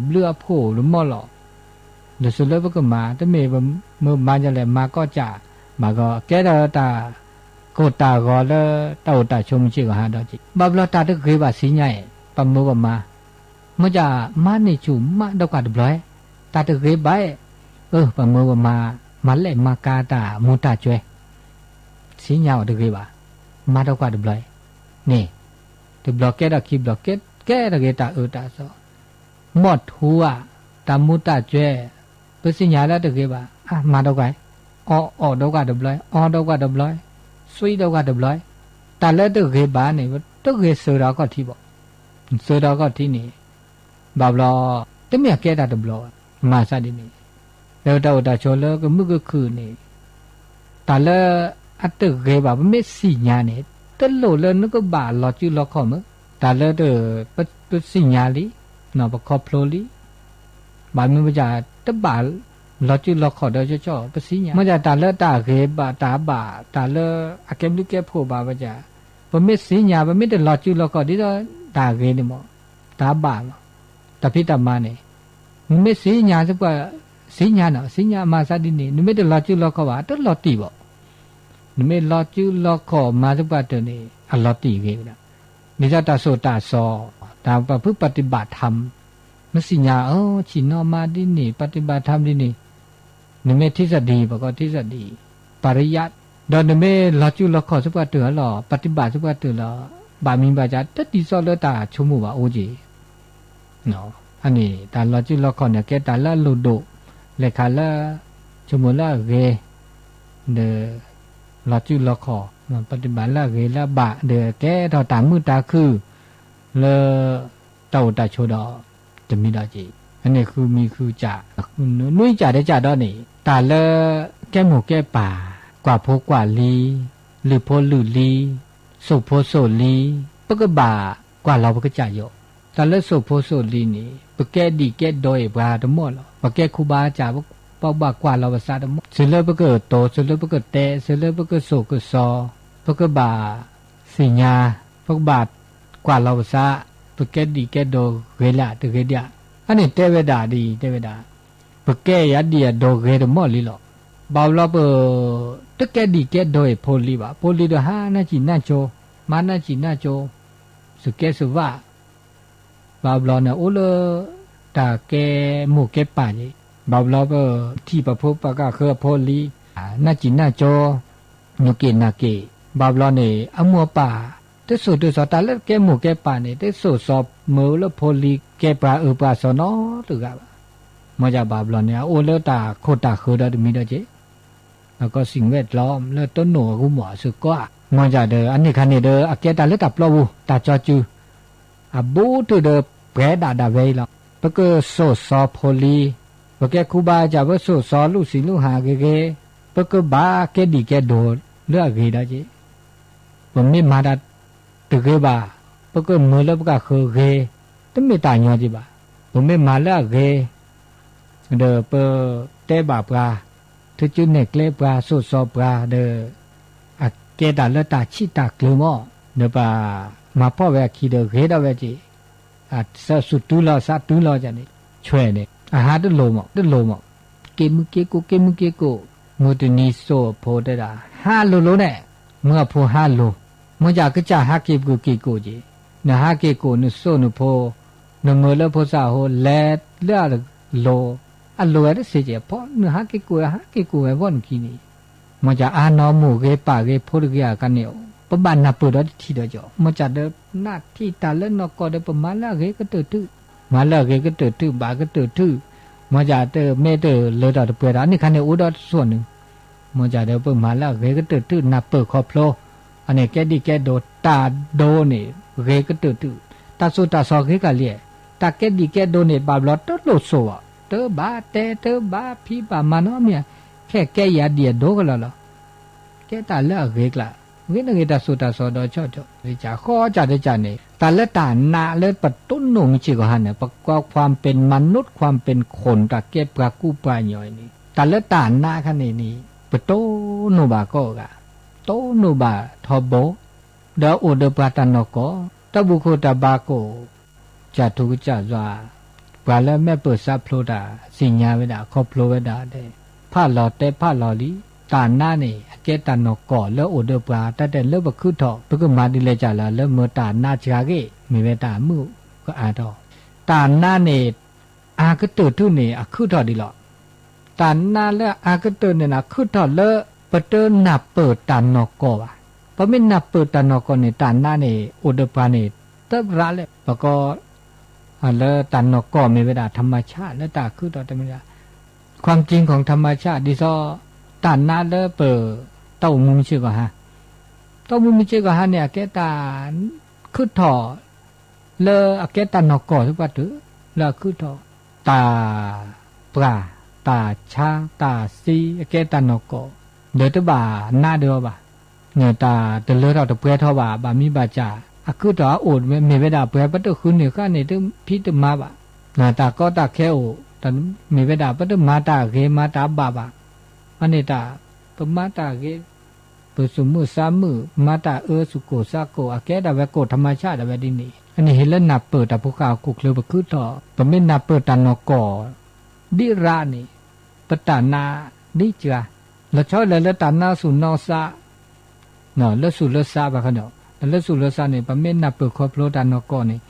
ဘျုးအဖှိၣ်တမီၢ်လီၤ လၢစိၤလၢပကမၤ တမ့ၢ်ပမၢမၤဒ်လဲၣ် မၤကီၢ်ကၢ်, ဘၣ်ဂီၤ ကဲထီၣ်တၢ်ကိၢ်တၢ်ဂီၤလၢတၢ်အိၣ်တၢ်ဆိးမုၢ်ဆ့ၣ်ဂီၤဟးဒီးက့ၤ, ဘၣ်ဘျီတၢ်တဂ့ၤဘၣ်သ့ၣ်ညါအံၤ ပမၢပမၤ, မ့ၢ်ကၢ်မၤန့ၢ်ဆူၣ်မၤဒီကွၢ်တဘျီ, တၢ်တဂ့ၤဘၣ်, အၢ ပမၢပမၤ မၤလဲၣ်မၤကၤတၢ်မူတၢ်ကွဲး, သ့ၣ်ညါအီၤတဂ့ၤဘၣ်, မၤဒီကွၢ်တဘျီ, န့ၣ်, တဘျီကဲထီၣ်ခံဘျီ ကဲထီၣ်က့ၤတၢ်အၢတၢ်သီ မီၢ်ထူဧါ, တၢ်မူတၢ်ကွဲး, ပသ့ၣ်ညါလၢတဂ့ၤဘၣ်, အါ မၤဒီကွၢ်, အီၣ်အီၣ်ဒီကွၢ်တဘျီ, အီဒီကွၢ်တဘျီ, သွံဒီကွၢ်တဘျီ, တၢ်လၢတဂ့ၤဘၣ်န့ၣ် တဂ့ၤစၢၤဒီးအခီၣ်ထံးဘၣ်, စၢၤဒီးအခီၣ်ထံးန့ၣ်, ဘၣ်ဘျီ, တမ့ၢ်အကဲတၢ်တဘျီဘၣ်, မၤသးဒ်န့ၣ်, လၢတၢ်အိၣ်တၢ်ဆိးလၢကမုာ်ကခုၣ်န့ၣ် တၢ်လၢအတဂ့ၤဘၣ် ပမ့ၢ်သ့ၣ်ညါန့ၣ် တလိၣ်လၢနကဘၣ်လီၤစုလီၤခီၣ်မး, တၢ်လၢ ပသ့ၣ်ညါလံ, ပခီဖျိလံ, ဘၣ်မနုၤပက တဘၣ်လီၤစုလီၤခီၣ်ဒီးကၠီကၠီ ပသ့ၣ်ညါ, မ့ၢ်ဒ်တၢ်လၢတၢ်ဂ့ၤဘၣ်တၢ်ဘၣ် တၢ်လၢအကဲဘျုးကဲဖှိၣ်ဘၣ်ပက ပမ့ၢ်သ့ၣ်ညါ ပမ့ၢ်တလီၤစုလီၤခီၣ်ဒ်သိးတၢ်ဂ့ၤန့ၣ်မး, တၢ်ဘၣ်လီၤ, တၢ်ဖံးတၢ်မၤန့ၣ်, နမ့ၢ်သ့ၣ်ညါသပှၢ်, သ့ၣ်ညါနီၤ သ့ၣ်ညါမၤသးဒ်န့ၣ် နမ့ၢ်တလီၤစုလီၤခီၣ်ဘၣ် တလီၤတံၢ်ဘၣ်, နမ့ၢ်လီၤစုလီၤခီၣ်မၤသပှၢ်တၢၢ်န့ၣ် အလီၤတံၢ်ဂ့ၤဝဲဒၣ်, ဒ်သိးတၢ်သိၣ်တၢ်သီ, တၢ်ပှၤဖုပฏิบัติธรรม, မ့ၢ်သ့ၣ်ညါ အၢ ဆ့ၣ်နီၤမၤဒ်န့ၣ် ပฏิบัติธรรม ဒ်န့ၣ်, နမ့ၢ် ทฤษฎี ပကိး ทฤษฎี, ပရိယတ်, ဒီးနမ့ၢ်လီၤစုလီၤခီၣ်သပှၢ်တၢၢ်လီၤ ပฏิบัติ သပှၢ်တၢၢ်လီၤ, ဘၣ်မံၤဘၣ်က တဒ်သိးလၢတၢ်ဆိကမိၣ်ဘၣ်အိၣ်က့ၤ အန့ၣ် တၢ်လီၤစုလီၤခီၣ်န့ၣ် ကဲတၢ်လၢအလိၣ်ဒိၣ်, လဲၤခးလၢ ဆိကမိၣ်လၢအဂ့ၤ, ဒီး လီၤစုလီၤခီၣ်, ပฏิบัติ လၢအဂ့ၤလၢအဘၣ် ဒီးကဲထီၣ်တၢ်မုာ်တၢ်ခုၣ် လၢ တၢ်အိၣ်တၢ်ဆိးဒီး တမံၤဒီးက့ၤ, အန့ၣ်ဃုမံၤဃုကၠၣ်, နွံကၠၣ်တကၠၣ်ဒီးန့ၣ် တၢ်လၢ ကဲမိၢ်ကဲပၢ်, ကွၢ်ဖိကွၢ်လံၤ, လုၢ်ဖိလုၢ်လံၤ, စိာ်ဖိစိာ်လံၤ, ပကဘၣ် ကွၢ်လီၤပကစၢ်ယွၤ, တၢ်လၢစိၣ်ဖိစိၣ်လံၤန့ၣ် ပကဲဒံၣ်ကဲဒိအံၤပှၤတမီၢ်လီၤ. ပကဲခူဘၣ်စၢ် ပဘၣ်ကွၢ်လီၤပသးတမီၢ်, သုလၢပကတိၤ သုလၢပကတဲ သုလၢပကစိၢ်ကစီ ပကဘၣ်သ့ၣ်ညါ, ပကဘၣ်ကွၢ်လီၤပသး, ပကဲဒံၣ်ကဲဒိဂ့ၤလၢတဂ့ၤဒံးဧါ. အန့ၣ်တဲဝဲဒၣ်ဒ်အံၤ တဲဝဲဒၣ် ပကဲယၤဒံၣ်ယၤဒိဂ့ၤတမီၢ်လံလီၤ. ဘၣ်ဘျီပ တကဲဒံၣ်ကဲဒိအံၤဖိလံၤဘၣ်, ဖိလံၤဒီးဟးနၢ်စံၣ်နၢ်ကၠိ, မၤနၢ်စံၣ်နၢ်ကၠိ, စူၢ်ကဲစူၢ်ဘၣ်, ဘၣ်ဘျီန့ၣ် အိၣ်လၢတၢ်ကဲမိၢ်ကဲပၢ်န့ၣ်, ဘၣ်ဘျီပထံၣ်ပဖိပၢ်ကဃၢအဖိလံၤ, နၢ်စံၣ်နၢ်ကၠိ, နူၢ်က့ၣ်နၢ်က့ၣ်, ဘၣ်ဘျီန့ၣ် အမိၢ်အပၢ် တစိၢ်တစီၤ တၢ်လၢကဲမိၢ်ကဲပၢ်န့ၣ် တစိၢ်စီၤမၢလၢဖိလံၤကဲပှၤအၢပှၤစီၤနီတဂၤဘၣ်. မ့ၢ်ယၤဘၣ်ဘျီန့ၣ် အအိၣ်လၢတၢ်ခိၣ်တၢ်ဃၢၤဒီးတမံၤဒီးက့ၤ ကီၢ်စံၣ်ဝဲၢ်တလီၤ လၢတနိၣ်အဂီၢ်မ့ၢ်အစ့ၢ်ကီးဧါ, မ့ၢ်ယၤဒီး အန့ၣ်ခါန့ၣ်ဒီး အကဲတၢ်လၢတၢ်ပျီပူၤ တၢ်ကၠီစု, အဘူးတုာ်ဒီးပှဲၤဒၣ်ဒၣ်ဝဲအံၤလီၤ. ပကစိၢ်စီၤဖိလံၤ, ပကဲခူဘၣ်စၢ် ပစိၢ်စီၤလူၢ်စံၣ်လူၢ်ဟၣ်ဂ့ၤဂ့ၤ, ပကဘၣ်ကဲဒံၣ်ကဲဒိလၢအဂ့ၤဒီးက့ၤ ပမ့ၢ်မၤတၢ်တဂ့ၤဘၣ်, ပကမၢလၢပကဃၢၤဂ့ၤ, တမ့ၢ်တၢ်ညီက့ၤဘၣ်. ပမ့ၢ်မၤလၢအဂ့ၤ ဒီးပတဲဘၣ်ပှၤ, ထုးစုနဲၣ်ကျဲပှၤ စိၢ်စီၤပှၤဒီး အကဲတၢ်လၢတၢ်ဆံၣ်တၢ်ကျၢၤမး, ဒီးပမၤဖှီၣ်ဝဲအခံဒီးဂ့ၤထီၣ်ဝဲက့ၤ, အစၢးစူၢ်တုၤလီၤ စးတုၤလီၤန့ၣ်, ဆွဲန့ၣ် အဟးတလိၤမး တလိၤမး, က့ၤမုၢ်က့ၤကိၣ် က့ၤမုၢ်က့ၤကိၣ်, မုၢ်တနံၤစိၢ်အဖိတဲဒၣ် ဟးလိၤလိၤန့ၣ်, မုၢ်အဖိဟးလိၤ, မ့ၢ်ယၤကစၢ်ဟးက့ၤပူၤက့ၤကိၣ်က့ၤ, နဟးက့ၤကိၣ် နစိၢ်နဖိ နမၢလၢဖိသၣ်အဃိ လဲၤလၢအလိၤ, အလိၤဝဲတစ့ၢ်ကီး ဖီ နဟးက့ၤကိၣ် ဟးက့ၤကိၣ်ဝဲဖီၣ်နခံန့ၣ်, မ့ၢ်ယၤအါနီၢ်မိၢ်ဂ့ၤပၢ်ဂ့ၤဖိတဂ့ၤအကါန့ၣ်, ပဘၣ်နၢ်ပၢၢ်ဒီးတထံၣ်ဒီးကီး, မ့ၢ်ယၤဒီးနၢ်ထံၣ်တၢ်လၢနီၢ်ကီၢ်ဒီး ပမၤလၢအဂ့ၤကတၢၢ်ထုး, မၤလၢအဂ့ၤကတၢၢ်ထုး ဘၣ်ကတၢၢ်ထုး, မ့ၢ်ယၤတမ့ၢ်တလၢထီၣ်တပှဲၤဒီး အန့ၣ်ခါန့ၣ်အိၣ်ဒီးတစိၢ်န့ၣ်, မ့ၢ်ယၤဒီးပမၤလၢအဂ့ၤကတၢၢ်ထုး နၢ်ပၢၢ်ခီဖျိ, အန့ၣ်ကဲဒံၣ်ကဲဒိ တၢ်ဒိန့ၣ် ဂ့ၤကတၢၢ်ထုး, တၢ်စိၢ်တၢ်စီၤဂ့ၤကလံ, တၢ်ကဲဒံၣ်ကဲဒိန့ၣ် ဘၣ်ဘျီတလိၣ်စိၢ်ဘၣ်, တဘၣ်တဲ တဘၣ်ဖံးဘၣ်မၤနီတမံၤ, ခဲကဲယၤဒံၣ်ယၤဒိကလီလီၤ. ကဲတၢ်လၢအဂ့ၤကျါ, ဂ့ၤန့ၣ်ဂ့ၤ တၢ်စိၢ်တၢ်စီၤဒီးဆီၣ်ဆီၣ်, ဃီကၢ်တကၢ်န့ၣ် တၢ်လၢတၢ်နးလၢပတိၢ်နီၣ်မုၢ်ဆ့ၣ်ကီၢ်ဟါန့ၣ် ပကွၢ် ความเป็นมนุษย์ ความเป็นคน တၢ်ကဲပှၤကူပှၤကညီအံၤန့ၣ် တၢ်လၢတၢ်နးခါန့ၣ်န့ၣ် ပတိၢ်နီၣ်ဘၣ်ကိးဂၤ, တိၢ်နီၣ်ဘၣ်ထီဘိ, ဒီးအိၣ်ဒီးပှၤတၢ်နီၢ်ကီၢ်, တၢ်ဘူၣ်ခိၣ်တၢ်ဘါကိၣ် ကၢ်ထူကစၢ်ယွၤ, ပှၤလၢမဲာ်ပၢၢ်ဆါဖျိတၢ်သ့ၣ်ညါဝဲဒၣ် ခီဖျိဝဲဒၣ်ဒီး ဖးလီၤတဲဖးလီၤလံ, တၢ်နါန့ၣ် အကဲတၢ်နီၢ်ကီၢ်လၢအိၣ်ဒီးပှၤ တၢ်တဲလၢပခုၣ်ထီၣ် ပကမၤဒ်လဲၣ်ကၢ်လၢ လၢမၢတၢ်နါစှၤဂ့ၢ် မ့ၢ်ဝဲတၢ်မုၣ်ကအါထီၣ်, တၢ်နါန့ၣ် အါကတၢၢ်ထုးန့ၣ် အခုၣ်ထီၣ်ဒ်လီၤ. တၢ်နါလၢအါကတၢၢ်န့ၣ် အခုၣ်ထီၣ်လၢ ပတနၢ်ပၢၢ်တၢ်နီၢ်ကီၢ်ဘၣ်. ပမ့ၢ်နၢ်ပၢၢ်တၢ်နီၢ်ကီၢ်န့ၣ် တၢ်နါန့ၣ် အိၣ်ဒီးပှၤန့ၣ် တရးလၢပကီၢ် လၢတၢ်နီၢ်ကီၢ်မ့ၢ်ဝဲဒၣ် ธรรมชาติ လၢတၢ်အခုၣ်ထီၣ်တမ့ၢ်ဒၣ် ความจริงของธรรมชาติ ဒ်သိး တၢ်နါလၢပ တၢ်အိၣ်မူမုၢ်ဆ့ၣ်ကီၢ်ဟါ, တၢ်အိၣ်မူမုၢ်ဆ့ၣ်ကီၢ်ဟါန့ၣ် အကဲတၢ်ခုၣ်ထီၣ် လၢအကဲတၢ်နီၢ်ကီၢ်သပှၢ်တၢၢ် လၢအခုၣ်ထီၣ် တၢ်ပှၢ် တၢ်ဆါ တၢ်သံ အကဲတၢ်နီၢ်ကီၢ် ဒီးတဘၣ်နါဒီးအီၤဘၣ်. တၢ်တလၢထီၣ်တပှဲၤထီၣ်ဘၣ် ဘၣ်မံဘၣ်စၢ် အခုၣ်ထီၣ်အအိၣ်မ့ၢ်ဝဲဒၣ်ပှဲၤ ပတဃုန့ၢ်ဃာ်န့ၣ် တဖံးတမၤဘၣ်. တၢ်ကီတၢ်ခဲအိၣ် မ့ၢ်ဝဲဒၣ် ပတမၤတၢ်ဂ့ၤမၤတၢ်ဘၣ်ဘၣ်. အန့ၣ်တၢ် ပမၤတၢ်ဂ့ၤ ပသူၣ်မုာ်သးမုာ် မၤတၢ်အၢ သူၣ်ကိၢ်သးကိၢ် အကဲဒၣ်ဝဲ กฎธรรมชาติ ဒၣ်ဝဲဒ်န့ၣ် အန့ၣ်ဟ့ၣ်လၢနၢ်ပၢၢ်တၢ်ဖိဃၢ်အခိၣ်ချၢပခုၣ်ထီၣ် ပမ့ၢ်နၢ်ပၢၢ်တၢ်နီၢ်ကီၢ် ဒ်ရးန့ၣ် ပတၢ်နါဒ်စှၤ လီၤဆီလၢလၢတၢ်နါသူၣ်နီသး လၢသူၣ်လၢသးဘၣ်ဃီဒီး လၢသူၣ်လၢသးန့ၣ် ပမ့ၢ်နၢ်ပၢၢ်ခီဖျိတၢ်နီၢ်ကီၢ်န့ၣ်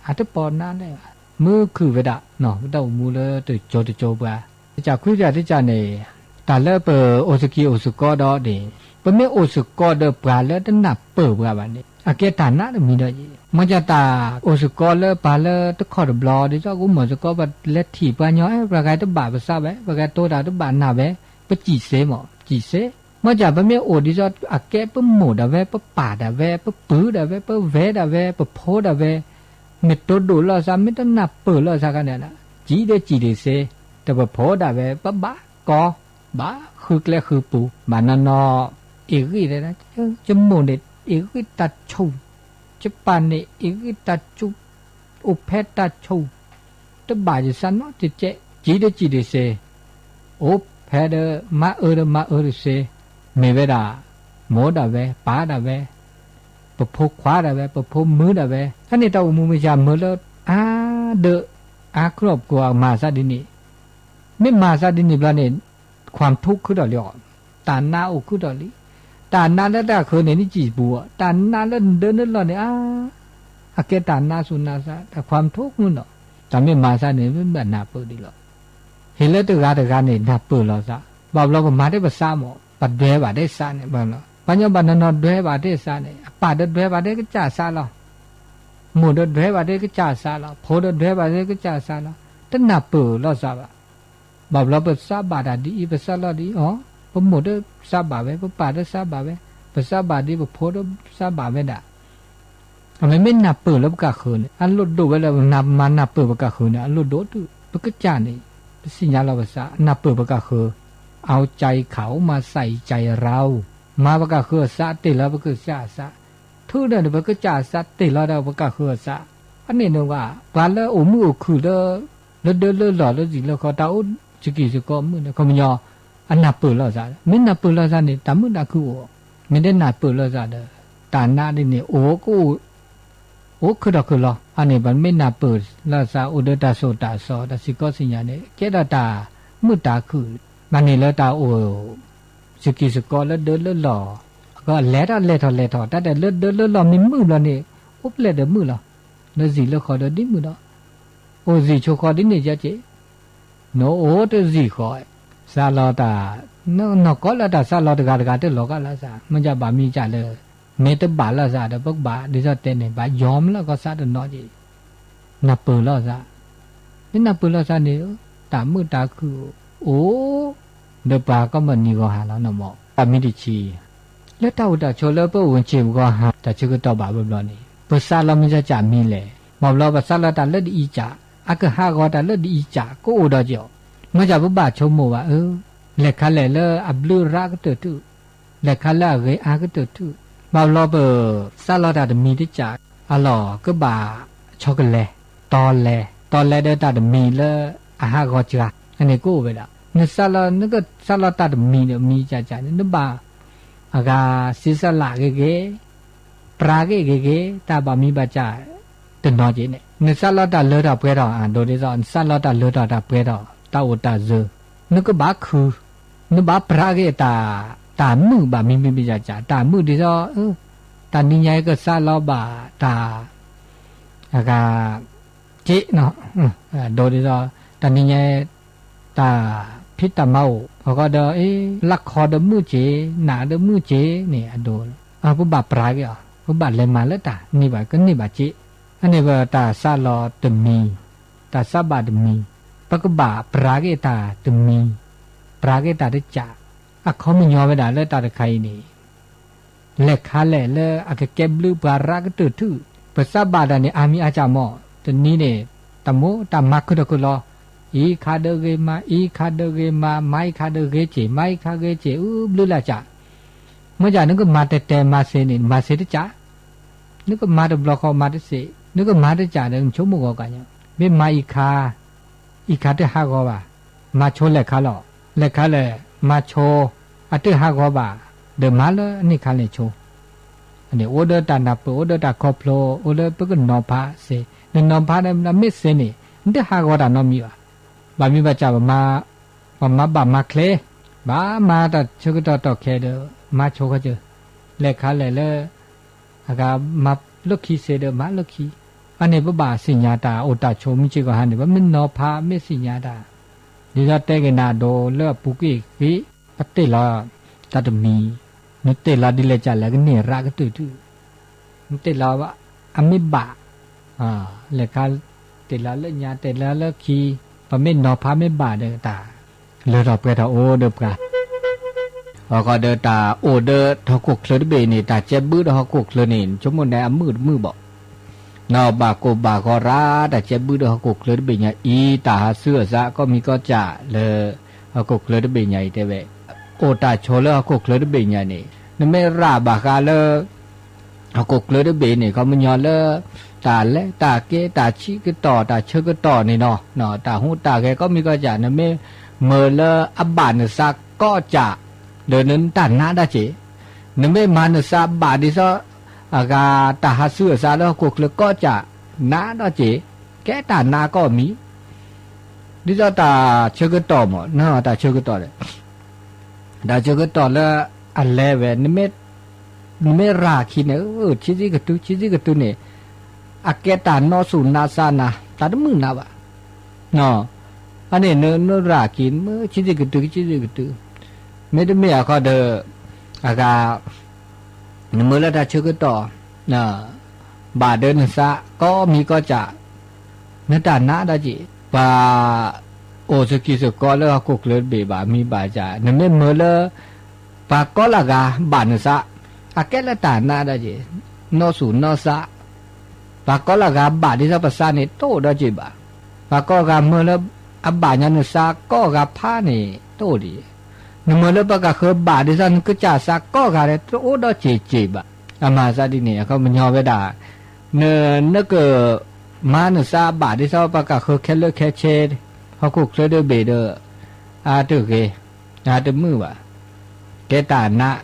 အတပီၢ်နါလဲၣ်ဘၣ်. မုၢ်ခုၣ်ဝဲဒၣ် ပတၢ်အိၣ်မူလၢတကၠိတကၠိပှၤ တကၢ်ခွံတကၢ်တကၢ်န့ၣ် တၢ်လၢပအိၣ်သကိးအိၣ်သကိးဒီးန့ၣ် ပမ့ၢ်အိၣ်သကိးဒီးပှၤလၢတနၢ်ပၢၢ်ပှၤဘၣ်န့ၣ် အကဲတၢ်နါတမံၤဒီး မ့ၢ်ကၢ်တၢ်အိၣ်သကိးလၢပှၤလၢတခီၣ်တဘျီ ဒ်သိးကအိၣ်မီၢ်သကိး ပလဲၤထံၣ်ပှၤညီ အဲ ပှၤဂၤတဘၣ်ပသးဝဲ ပှၤဂၤတိတၢ်တဘၣ်နၢ်ဝဲ ပစံၣ်စ့မး စံၣ်စ့ မ့ၢ်ကၢ်ပမ့ၢ်အိၣ်ဒ်သိးအကဲပမိၢ်ဒၣ်ဝဲ ပပၢ်ဒၣ်ဝဲ ပပုၢ်ဒၣ်ဝဲ ပဝဲၢ်ဒၣ်ဝဲ ပဖိဒၣ်ဝဲ မ့ၢ်တိဒိၣ်လီၤသး မ့ၢ်တနၢ်ပၢၢ်လီၤသးခါန့ၣ် စံၣ်ဒီးစံၣ်ဒံးစ့ တပဖိဒၣ်ဝဲ ပဘၣ်ကီ ဘၣ်ဃုကျဲဃုပူၤ ဘၣ်နီၢ်နီၢ် အ့ၣ်ဂံၢ် ယမိၢ်န့ၣ် အ့ၣ်ဂံၢ်တၢ်ဆူၣ် ယပၢ်န့ၣ်အ့ၣ်ဂံၢ်တၢ်စူၣ်, အိၣ်ဖဲတၢ်ဆိၣ်, တဘၣ်ယစၢ်နီတကဲး, စံးဒီးစံးတစ့, အိၣ်ဖဲဒီးမါအၢဒီးမါအၢတစ့, မ့ၢ်ဝဲဒၣ်, မိၢ်ဒၣ်ဝဲ ပၢ်ဒၣ်ဝဲ, ပဖိခွါဒၣ်ဝဲ ပဖိမုၣ်ဒၣ်ဝဲ အန့ၣ်တၢ်အိၣ်မူမ့ၢ်ယၤမုာ်လၢ အါဒၢး, အါခုၣ်အီၣ်ပကိးမၤသးဒ်န့ၣ်, မ့ၢ်မၤသးဒ်န့ၣ်ဘျီန့ၣ်, ခွၣ်ထူခုၣ်ထီၣ်လံအီၤ, တၢ်နါအိၣ်ခုၣ်ထီၣ်လံ, တၢ်နါလၢတၢ်ဃၢၤန့ၣ် နစံၣ်ပူၤအီၤ တၢ်နါလၢနဒၢနလီၢ်န့ၣ် အါ, အကဲတၢ်နါသူၣ်နါသး တၢ်ခွၣ်ထူမုၢ်နီၤ, တၢ်မ့ၢ်မၤသးန့ၣ် မ့ၢ်ဘၣ်နၢ်ပၢၢ်ဒ်လီၤ, ဟ့ၣ်လၢတဂၤတဂၤန့ၣ် နၢ်ပၢၢ်လီၤသး, ဘၣ်ဘျီပမၤတ့ၢ်ပသးမး ပဒွဲဘၣ်တ့ၢ်သးန့ၣ်, ပှၤညီဘၣ်နီၢ်နီၢ်ဒွဲဘၣ်တ့ၢ်သးန့ၣ် အပၢ်ဒီးဒွဲဘၣ်တ့ၢ်ကစၢ်သးလီၤ မိၢ်ဒီးဒွဲဘၣ်တ့ၢ်ကစၢ်သးလီၤ ဖိဒီးဒွဲဘၣ်တ့ၢ်ကစၢ်သးလီၤ, တနၢ်ပၢၢ်လီၤသးဘၣ်, ဘၣ်ဘျီပသးဘၣ်တၢ်ဒ်အံၤ ပသးလီၤဒ်အံၤအီၤ, ပမိၢ်ဒီးသးဘၣ်ဝဲ ပပၢ်ဒီးသးဘၣ်ဝဲ, ပသးဘၣ်ဒ်ပဖိဒီးသးဘၣ်ဝဲဒၣ်, အမ့မ့ၢ်နၢ်ပၢၢ်လၢပကၢ်ဃၢၤန့ၣ် အလိၣ်ဒိၣ်ဝဲလၢပမၤနၢ်ပၢၢ်ပကၢ်ဃၢၤန့ၣ် အလိၣ်ဒိၣ်တုၤ ပကစၢ်န့ၣ်, ပသ့ၣ်ညါလီၤပသး နၢ်ပၢၢ်ပကၢ်ဃၢၤ, เอาใจเขามาใส่ใจเรา, မၤပကၢ်ဃၢၤအသး တ့ၢ်လီၤပကစၢ်အသး, ထုးဒီးပကစၢ်အသး တ့ၢ်လီၤဒီးပကၢ်ဃၢၤအသး, အန့ၣ်န့ၣ်ဝဲ ပှၤလၢအိၣ်မုာ်အိၣ်ခုၣ်လၢ လၢဒၢလၢလီၢ်လၢစံာ်လၢဃီ တၢ်အိၣ်စကံၢ်စကီးမုၢ်န့ၣ် ခီပညီ အနၢ်ပၢၢ်လီၤသး, မ့ၢ်နၢ်ပၢၢ်လီၤသးန့ၣ် တၢ်မုာ်တၢ်ခုၣ်အိၣ်, မ့ၢ်တနၢ်ပၢၢ်လီၤသးဒီး တၢ်နါဒ်န့ၣ် အိၣ်ကအိၣ် အိၣ်ခုၣ်ထီၣ်ခုၣ်လီၤ, အန့ၣ်ပမ့ၢ်နၢ်ပၢၢ်လီၤသး အိၣ်ဒီးတၢ်သိၣ်တၢ်သီ တၢ်စံၣ်ကီးသ့ၣ်ညါန့ၣ် ကဲထီၣ်တၢ်မုာ်တၢ်ခုၣ်, မ့ၢ်န့ၣ်လၢတၢ်အိၣ် စကံၢ်စကီးလၢဒၢလၢလီၢ်, အကလဲၤထီၣ်လဲၤထီၣ်လဲၤထီၣ် တၢ်တဲလၢဒၢလၢလီၢ်မ့ၢ်မုာ်ဘျီန့ၣ် အိၣ်ဖျဲၣ်ဒီးမုာ်လီၤ, လၢစံာ်လၢဃီဒီးဒ်မုာ်ဒီး, အိၣ်စံာ်ဆိဃီဒ်န့ၣ်ယဲက့ၤ နအိၣ်တစံာ်ဃီ, သးလီတၢ်, နီၢ်ကီၢ်လၢတၢ်သးလီတဂၤတဂၤတလီၤကလီၤသး, မ့ၢ်ယဘၣ်မံၤကၢ်လၢ မ့ၢ်တဘၣ်လီၤသးဒီး ပကဘၣ်ဒ်သိးတဲန့ၣ် ဘၣ်ယီၤမးလၢကီၢ်သးတနီၤက့ၤ, နၢ်ပၢၢ်လီၤသး, မ့ၢ်နၢ်ပၢၢ်လီၤသးန့ၣ် တၢ်မုာ်တၢ်ခုၣ်အိၣ်, ဒီးပှၤကီမုၢ်နံၤဂီၤဟါလီၤနီၢ်မး, တၢ်မံၤတဆံ လၢတၢ်အိၣ်တၢ်ဆိးလၢပအိၣ်က့ၤပဂီၤဟါ တၢ်ဆၢကတီၢ်ဘၣ်ဘျီဘျီန့ၣ် ပသးလီမ့ၢ်ကၢ်ကၢ်မံၤလဲၣ်, ဘၣ်ဘျီပသးလီတၢ်လၢဒ်အံၤကၢ်, အကဟးဂီၤတၢ်လၢဒ်အံၤကၢ် ကအိၣ်ဒီးက့ၤအီၤ, မ့ၢ်ကၢ်ပဘၣ်ဆိကမိၣ်ဘၣ်အၢ, လဲၤခါလဲၣ်လၢအဘျုးရၣ်ကတၢၢ်ထူၣ်, လဲၤခါလၢအဂ့ၤအါကတၢၢ်ထူၣ်, ဘၣ်ဘျီပသးလီတၢ်တမံၤတကၢ်, အလီၢ်ကဘၣ်ဆီကလဲၤ, တီလဲၤ, တီလဲၤဒီးတၢ်တမံၤလၢအဟးဂီၤစှၤ, အန့ၣ်ကအိၣ်ဝဲဒၣ်, နသးလီ နကသးလီတၢ်တမံၤဒီး မံၤကၢ်ကၢ်န့ၣ် နဘၣ် အဂၤစံးစလၢ်ဂ့ၤဂ့ၤ, ပြးဂ့ၤဂ့ၤဂ့ၤ, တၢ်ဘၣ်မံၤဘၣ်ကၢ်တနီၤက့ၤန့ၣ် နသးလီတၢ်လၢထီၣ်ပှဲၤထီၣ် အဒိဒ်သိး နသးလီတၢ်လၢထီၣ်တၢ်ပှဲၤထီၣ် တၢ်အိၣ်တၢ်စၢၤ, နကဘၣ်ခုၣ်, နဘၣ်ပြးဂ့ၤတၢ်, တၢ်မုာ်ဘၣ်မံၤမံၤမံၤကၢ်ကၢ် တၢ်မုာ်ဒ်သိး တၢ်နံၤညါအံၤကသးလီဘၣ်တၢ် အဂၤ က့ၤနီၤ, ဒိဒ်သိး တၢ်နံၤညါ တၢ်ဖံးတၢ်မၤအိၣ် အဃိဒီး လၢခီဒီးမုာ်က့ၤ နးဒီးမုာ်က့ၤန့ၣ် အဒိ, ပဘၣ်ပြးက့ၤအီၤ ပဘၣ်လဲၤမၤလၢတၢ်န့ၢ်ဘၣ်ကန့ၢ်ဘၣ်က့ၤ, အန့ၣ်ဝဲတၢ်သးလီတမံၤ, တၢ်သးဘၣ်တမံၤ, ပကဘၣ်ပြးက့ၤတၢ်တမံၤ, ပြးက့ၤတၢ်တကၢ်, အခီပညီဝဲဒၣ်လၢတၢ်တခါအံၤန့ၣ် လဲၤခါလဲၣ်လၢအကကဲဘျုးပှၤရၣ်ကတၢၢ်ထူၣ်, ပသးဘၣ်တၢ်န့ၣ် အါမံၤအါကၢ်မး, တနံၤန့ၣ် တၢ်မိၢ်တၢ်မၤခုၣ်ထီၣ်ခုၣ်လီၤ, အံၤခါဒီးဂ့ၤမါ အံၤခါဒီးဂ့ၤမါ မါအံၤခါဂ့ၤက့ၤ မါအံၤခါဂ့ၤက့ၤ အူဘျုးလၢ်ကၢ်, မ့ၢ်ကၢ်နကမၤတဲတဲမၤသ့န့ၣ် မၤသ့တကၢ်, နကမၤတဘျီဃီမၤတသ့, နကမၤတကၢ်ဒီး နဆိကမိၣ်ဂီၤကၢ်ညီ, မ့ၢ်မါအံၤခါ အံၤခါတဟးဂီၤဘၣ်, မၤဆိလဲၤခါလီၤ, လဲၤခါလဲၣ်, မၤဆိ အတဟးဂီၤဘၣ်, ဒီးမၤလၢအန့ၢ်ခါလဲၤဆိ, န့ၣ် အိၣ်ဒီးတၢ်နၢ်ပၢၢ် အိၣ်ဒီးတၢ်ခီဖျိ အိၣ်လၢပကနီၤဖးသ့, နနီၤဖးဒီးမ့ၢ်သ့န့ၣ် နတဟးဂီၤတၢ်နီတမံၤဘၣ်, ဘၣ်မံၤဘၣ်ကၢ် ပမၤဘၣ်မၤချ့, ဘၣ်မၤတၢ်ဆၢကတီၢ်တီၢ်ခဲဒီး မၤဆိဃီကၢ်, လဲၤခါလဲၣ်လၢ အဂၤမၤလၢခံသ့ဒီးမၤလၢခံ, အန့ၣ်ပဘၣ်သ့ၣ်ညါတၢ်အိၣ်တၢ်ဆိးမုၢ်စ့ၢ်ကီးဟါန့ၣ် ပမ့ၢ်နီၤဖးမ့ၢ်သ့ၣ်ညါတၢ်, ဒ်သိးတဲက့ၤနၤဒိးလၢအပူၤကွံာ်ဂ့ၤ, ပတ့ၢ်လီၤတၢ်တမံၤ, နတ့ၢ်လီၤဒ်လဲၣ်ကၢ်လဲၣ် ကန့ၢ်ရၣ်ကတၢၢ်ထူၣ်, နတ့ၢ်လီၤအမ့ၢ်ဘၣ်, လဲၤခါ တ့ၢ်လီၤလၢညါတ့ၢ်လီၤလၢခံ, ပမ့ၢ်နီၤဖးမ့ၢ်ဘၣ်ဒီးတၢ် လၢထီၣ်ပှဲၤထီၣ်အိၣ်ဒီးပှၤ အဃိဒီးတၢ်အိၣ်ဒီးဟီၣ်ခိၣ်ချၢတဘ့ၣ်အံၤန့ၣ် တၢ်ကဲဘုၣ်ဒီးဟီၣ်ခိၣ်ချၢန့ၣ် ဆိကမိၣ်န့ၣ်အမုာ်တမုာ်ဘၣ်, နီၢ်ဘၣ်ကိၢ်ဘၣ်ဂီၤရၣ် တၢ်ကဲဘုၣ်ဒီးဟီၣ်ခိၣ်ချၢတဘ့ၣ်ညါအံၤ တၢ်ဟးဆူအသး ကီၢ်မံၤကီၢ်စဲၣ်လၢ ဟီၣ်ခိၣ်ချၢတဘ့ၣ်ညါအံၤတဲဝဲ, အိၣ်တၢ်ဆိးလၢဟီၣ်ခိၣ်ချၢတဘ့ၣ်ညါန့ၣ် နမ့ၢ်ရၣ်ဘၣ်ဃးလၢ ဟီၣ်ခိၣ်ချၢတဘ့ၣ်န့ၣ် ခီပညီလၢ တၢ်လဲၤတၢ်က့ၤ တၢ်ဆံးကတီၢ် တၢ်ဆၢကတီၢ်န့ၣ်နီၤ, တၢ်ဟူးတၢ်ဂဲၤ ကိးမံၤကိးဂၤ နမ့ၢ်မၢလၢအဘၣ်နသးကိးကး ဒီးနတၢ်နးဒၣ်က့ၤ, နမ့ၢ်မၤနသးဘၣ်ဒ်သိး အဂၤတၢ်ဟးဆူအသးလၢဟီၣ်ခိၣ်ချၢကိးကး နးဒၣ်က့ၤ, ကဲတၢ်နးကိးမံၤ ဒ်သိးတၢ်ဆၢကတီၢ်မး တၢ်ဆၢကတီၢ်ဒီး တၢ်ဆၢကတီၢ်လၢအလဲၤဝဲ နမ့ၢ်ရၤခံန့ၣ် ဆံးဆံးကတုၤ ဆံးဆံးကတုၤန့ၣ် အကဲတၢ်နီၢ်ဆူၣ်နါစးနၤ တၢ်တမုာ်နၤဘၣ်. အန့ၣ်နရၤခံ မ့ၢ်ဆံးဆံးကတုၤ ဆံးဆံးကတုၤ, မ့တမ့ၢ်အခီဒီး အဂၤ နမၢလၢတၢ်ဆၢကတီၢ် ဘၣ်ဒၢနသး ကိးမံၤကိးကး နတၢ်နးဒၣ်က့ၤ, ပှၤအိၣ်သကံၢ်သကီလၢဟီၣ်ခိၣ်ချၢတဘ့ၣ်ဘၣ်မံၤဘၣ်ကး နမ့ၢ်မၢလၢ ပှၤကိးလၢဂၤဘၣ်နသး အကဲလၢတၢ်နးဒၣ်က့ၤ, နီၢ်ဆူၣ်နီၢ်သး ပှၤကိးလၢဂၤဘၣ်ဒ်သိးပသးန့ၣ် တအိၣ်ဒီးက့ၤဘၣ်. ပှၤကိးဂၤမၢလၢအဘၣ်ညီနသး ကိးဂၤဖးန့ၣ် တအိၣ်ဒံး. နမၢလၢပှၤကဃၢၤဘၣ်ဒ်သိးနကစၢ်သး ကိးဂၤဒီး တအိၣ်ဒီးက့ၤက့ၤဘၣ်. အမၤသးဒ်န့ၣ် အခီပညီဝဲဒၣ် န နက မၤနသးဘၣ်ဒ်သိးပှၤကဃၢၤခဲလၢာ်ခဲဆ့ ဟီၣ်ခိၣ်ချၢတဘ့ၣ်ဒီး အတဂ့ၤ အတမုာ်ဘၣ်. ကဲတၢ်နး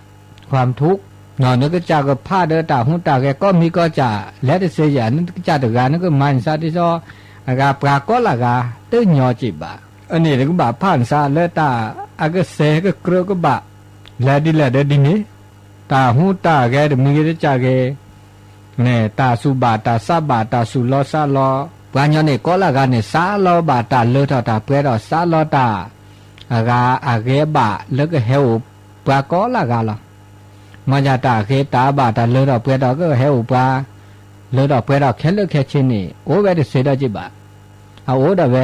ความทุกข์ နကစၢ်ကဖးဒီးတၢ်ဟူးတၢ်ဂဲၤ ကိးမံၤကိးကး လဲၤတသ့ယၤ နကစၢ်တဂၤ နကမၤနသးဒ်သိး အဂၤပှၤကိးလၢဂၤ တညီက့ၤဘၣ်. အန့ၣ်နကဘၣ်ဖးနသးလၢတၢ် အကစဲးကကြၢးကဘၣ် လဲၤဒ်လဲၣ်ဒီးဒ်န့ၣ် တၢ်ဟူးတၢ်ဂဲၤတမံၤဂ့ၤတကးဂ့ၤ န့ၣ် တၢ်သူၣ်ဘၣ်တၢ်သးဘၣ် တၢ်သူၣ်လီသးလီ ပှၤညီန့ၣ် ကိးလၢဂၤန့ၣ် သးလီဘၣ်တၢ်လၢထီၣ်တၢ်ပှဲၤထီၣ် သးလီတၢ် အဂၤအဂ့ၤဘၣ်လၢကဟဲအိၣ်ပှၤကိးလၢဂၤလီၤ. မ့ၢ်ယၤတၢ်ဂ့ၤတၢ်ဘၣ်တၢ်လၢထီၣ်ပှဲၤထီၣ်ကဟဲအိၣ်ပှၤ လၢထီၣ်ပှဲၤထီၣ်ခဲလၢာ်ခဲဆ့န့ၣ် အိၣ်ဝဲတသ့ဒီးက့ၤဘၣ်. အအိၣ်ဒၣ်ဝဲ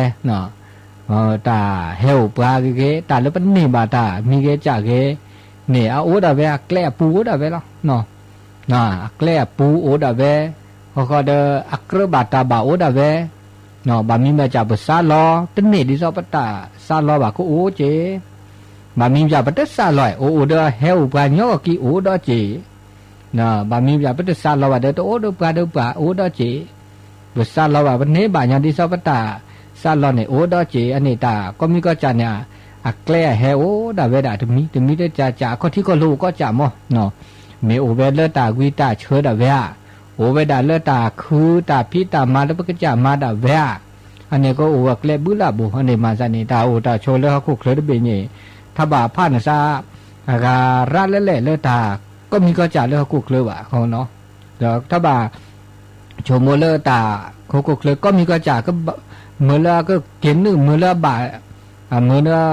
တၢ်ဟဲအိၣ်ပှၤဂ့ၤဂ့ၤ တၢ်လၢပန့ၢ်ဘၣ်တၢ်မံၤဂ့ၤကးဂ့ၤ န့ၣ် အအိၣ်ဒၣ်ဝဲ အကျဲအပူၤအိၣ်ဒၣ်ဝဲလီၤ. အကျဲအပူၤအိၣ်ဒၣ်ဝဲ ဃီဃီဒီး အကြၢးဘၣ်တၢ်ဘၣ်အိၣ်ဒၣ်ဝဲ ဘၣ်မံၤဘၣ်ကးပသးလီ တန့ၢ်ဒ်သိးပတၢ်သးလီဘၣ်ကအိၣ်က့ၤ ဘၣ်မံၤဘၣ်ကးပတသးလီ အိၣ်အိၣ်ဒီးဟဲအိၣ်ပှၤညီကီၢ်ကံအိၣ်ဒီးက့ၤ ဘၣ်မံၤဘၣ်ကးပတသးလီဘၣ်ဒီး တအိၣ်ဒီးပှၤဒီးပှၤအိၣ်ဒီးက့ၤ ပသးလီဘၣ် ပန့ၢ်ဘၣ်ညီဒ်သိးပတၢ်သးလီန့ၣ် အိၣ်ဒီးက့ၤ အန့ၣ်တၢ်ကိးမံၤကိးကးန့ၣ် အကျဲအဟဲအိၣ်ဒၣ်ဝဲဒၣ်တမံၤ တမံၤတကးကး အခီၣ်ထံးခီၣ်လိၤအိၣ်ကိးကးမး မ့ၢ်အိၣ်ဝဲလၢတၢ်ဝံတၢ်ဆၢဒၣ်ဝဲဧါ, အိၣ်ဝဲဒၣ်လၢတၢ်ခုတၢ်ဖံးတၢ်မၤလၢပကစၢ်မၤဒၣ်ဝဲဧါ, အန့ၣ်ကအိၣ်ဝဲကျဲဘုလၢ်ဘိ အန့ၣ်မၤသးန့ၣ် တၢ်အိၣ်တၢ်ဆိးလၢဟီၣ်ခိၣ်ချၢတဘ့ၣ်န့ၣ် ထီၣ်ဘၣ်ဖးနသး အဂၤရၣ်လဲၣ်လဲၣ်လၢတၢ်ကိးမံၤကိးကးလၢဟီၣ်ခိၣ်ချၢဘၣ် ဒီးထီၣ်ဘၣ် ဆိကမိၣ်လၢတၢ်ဟီၣ်ခိၣ်ချၢကိးမံၤကိးကး မၢလၢအကက့ၤနုာ် မၢလၢအဘၣ် မၢလၢ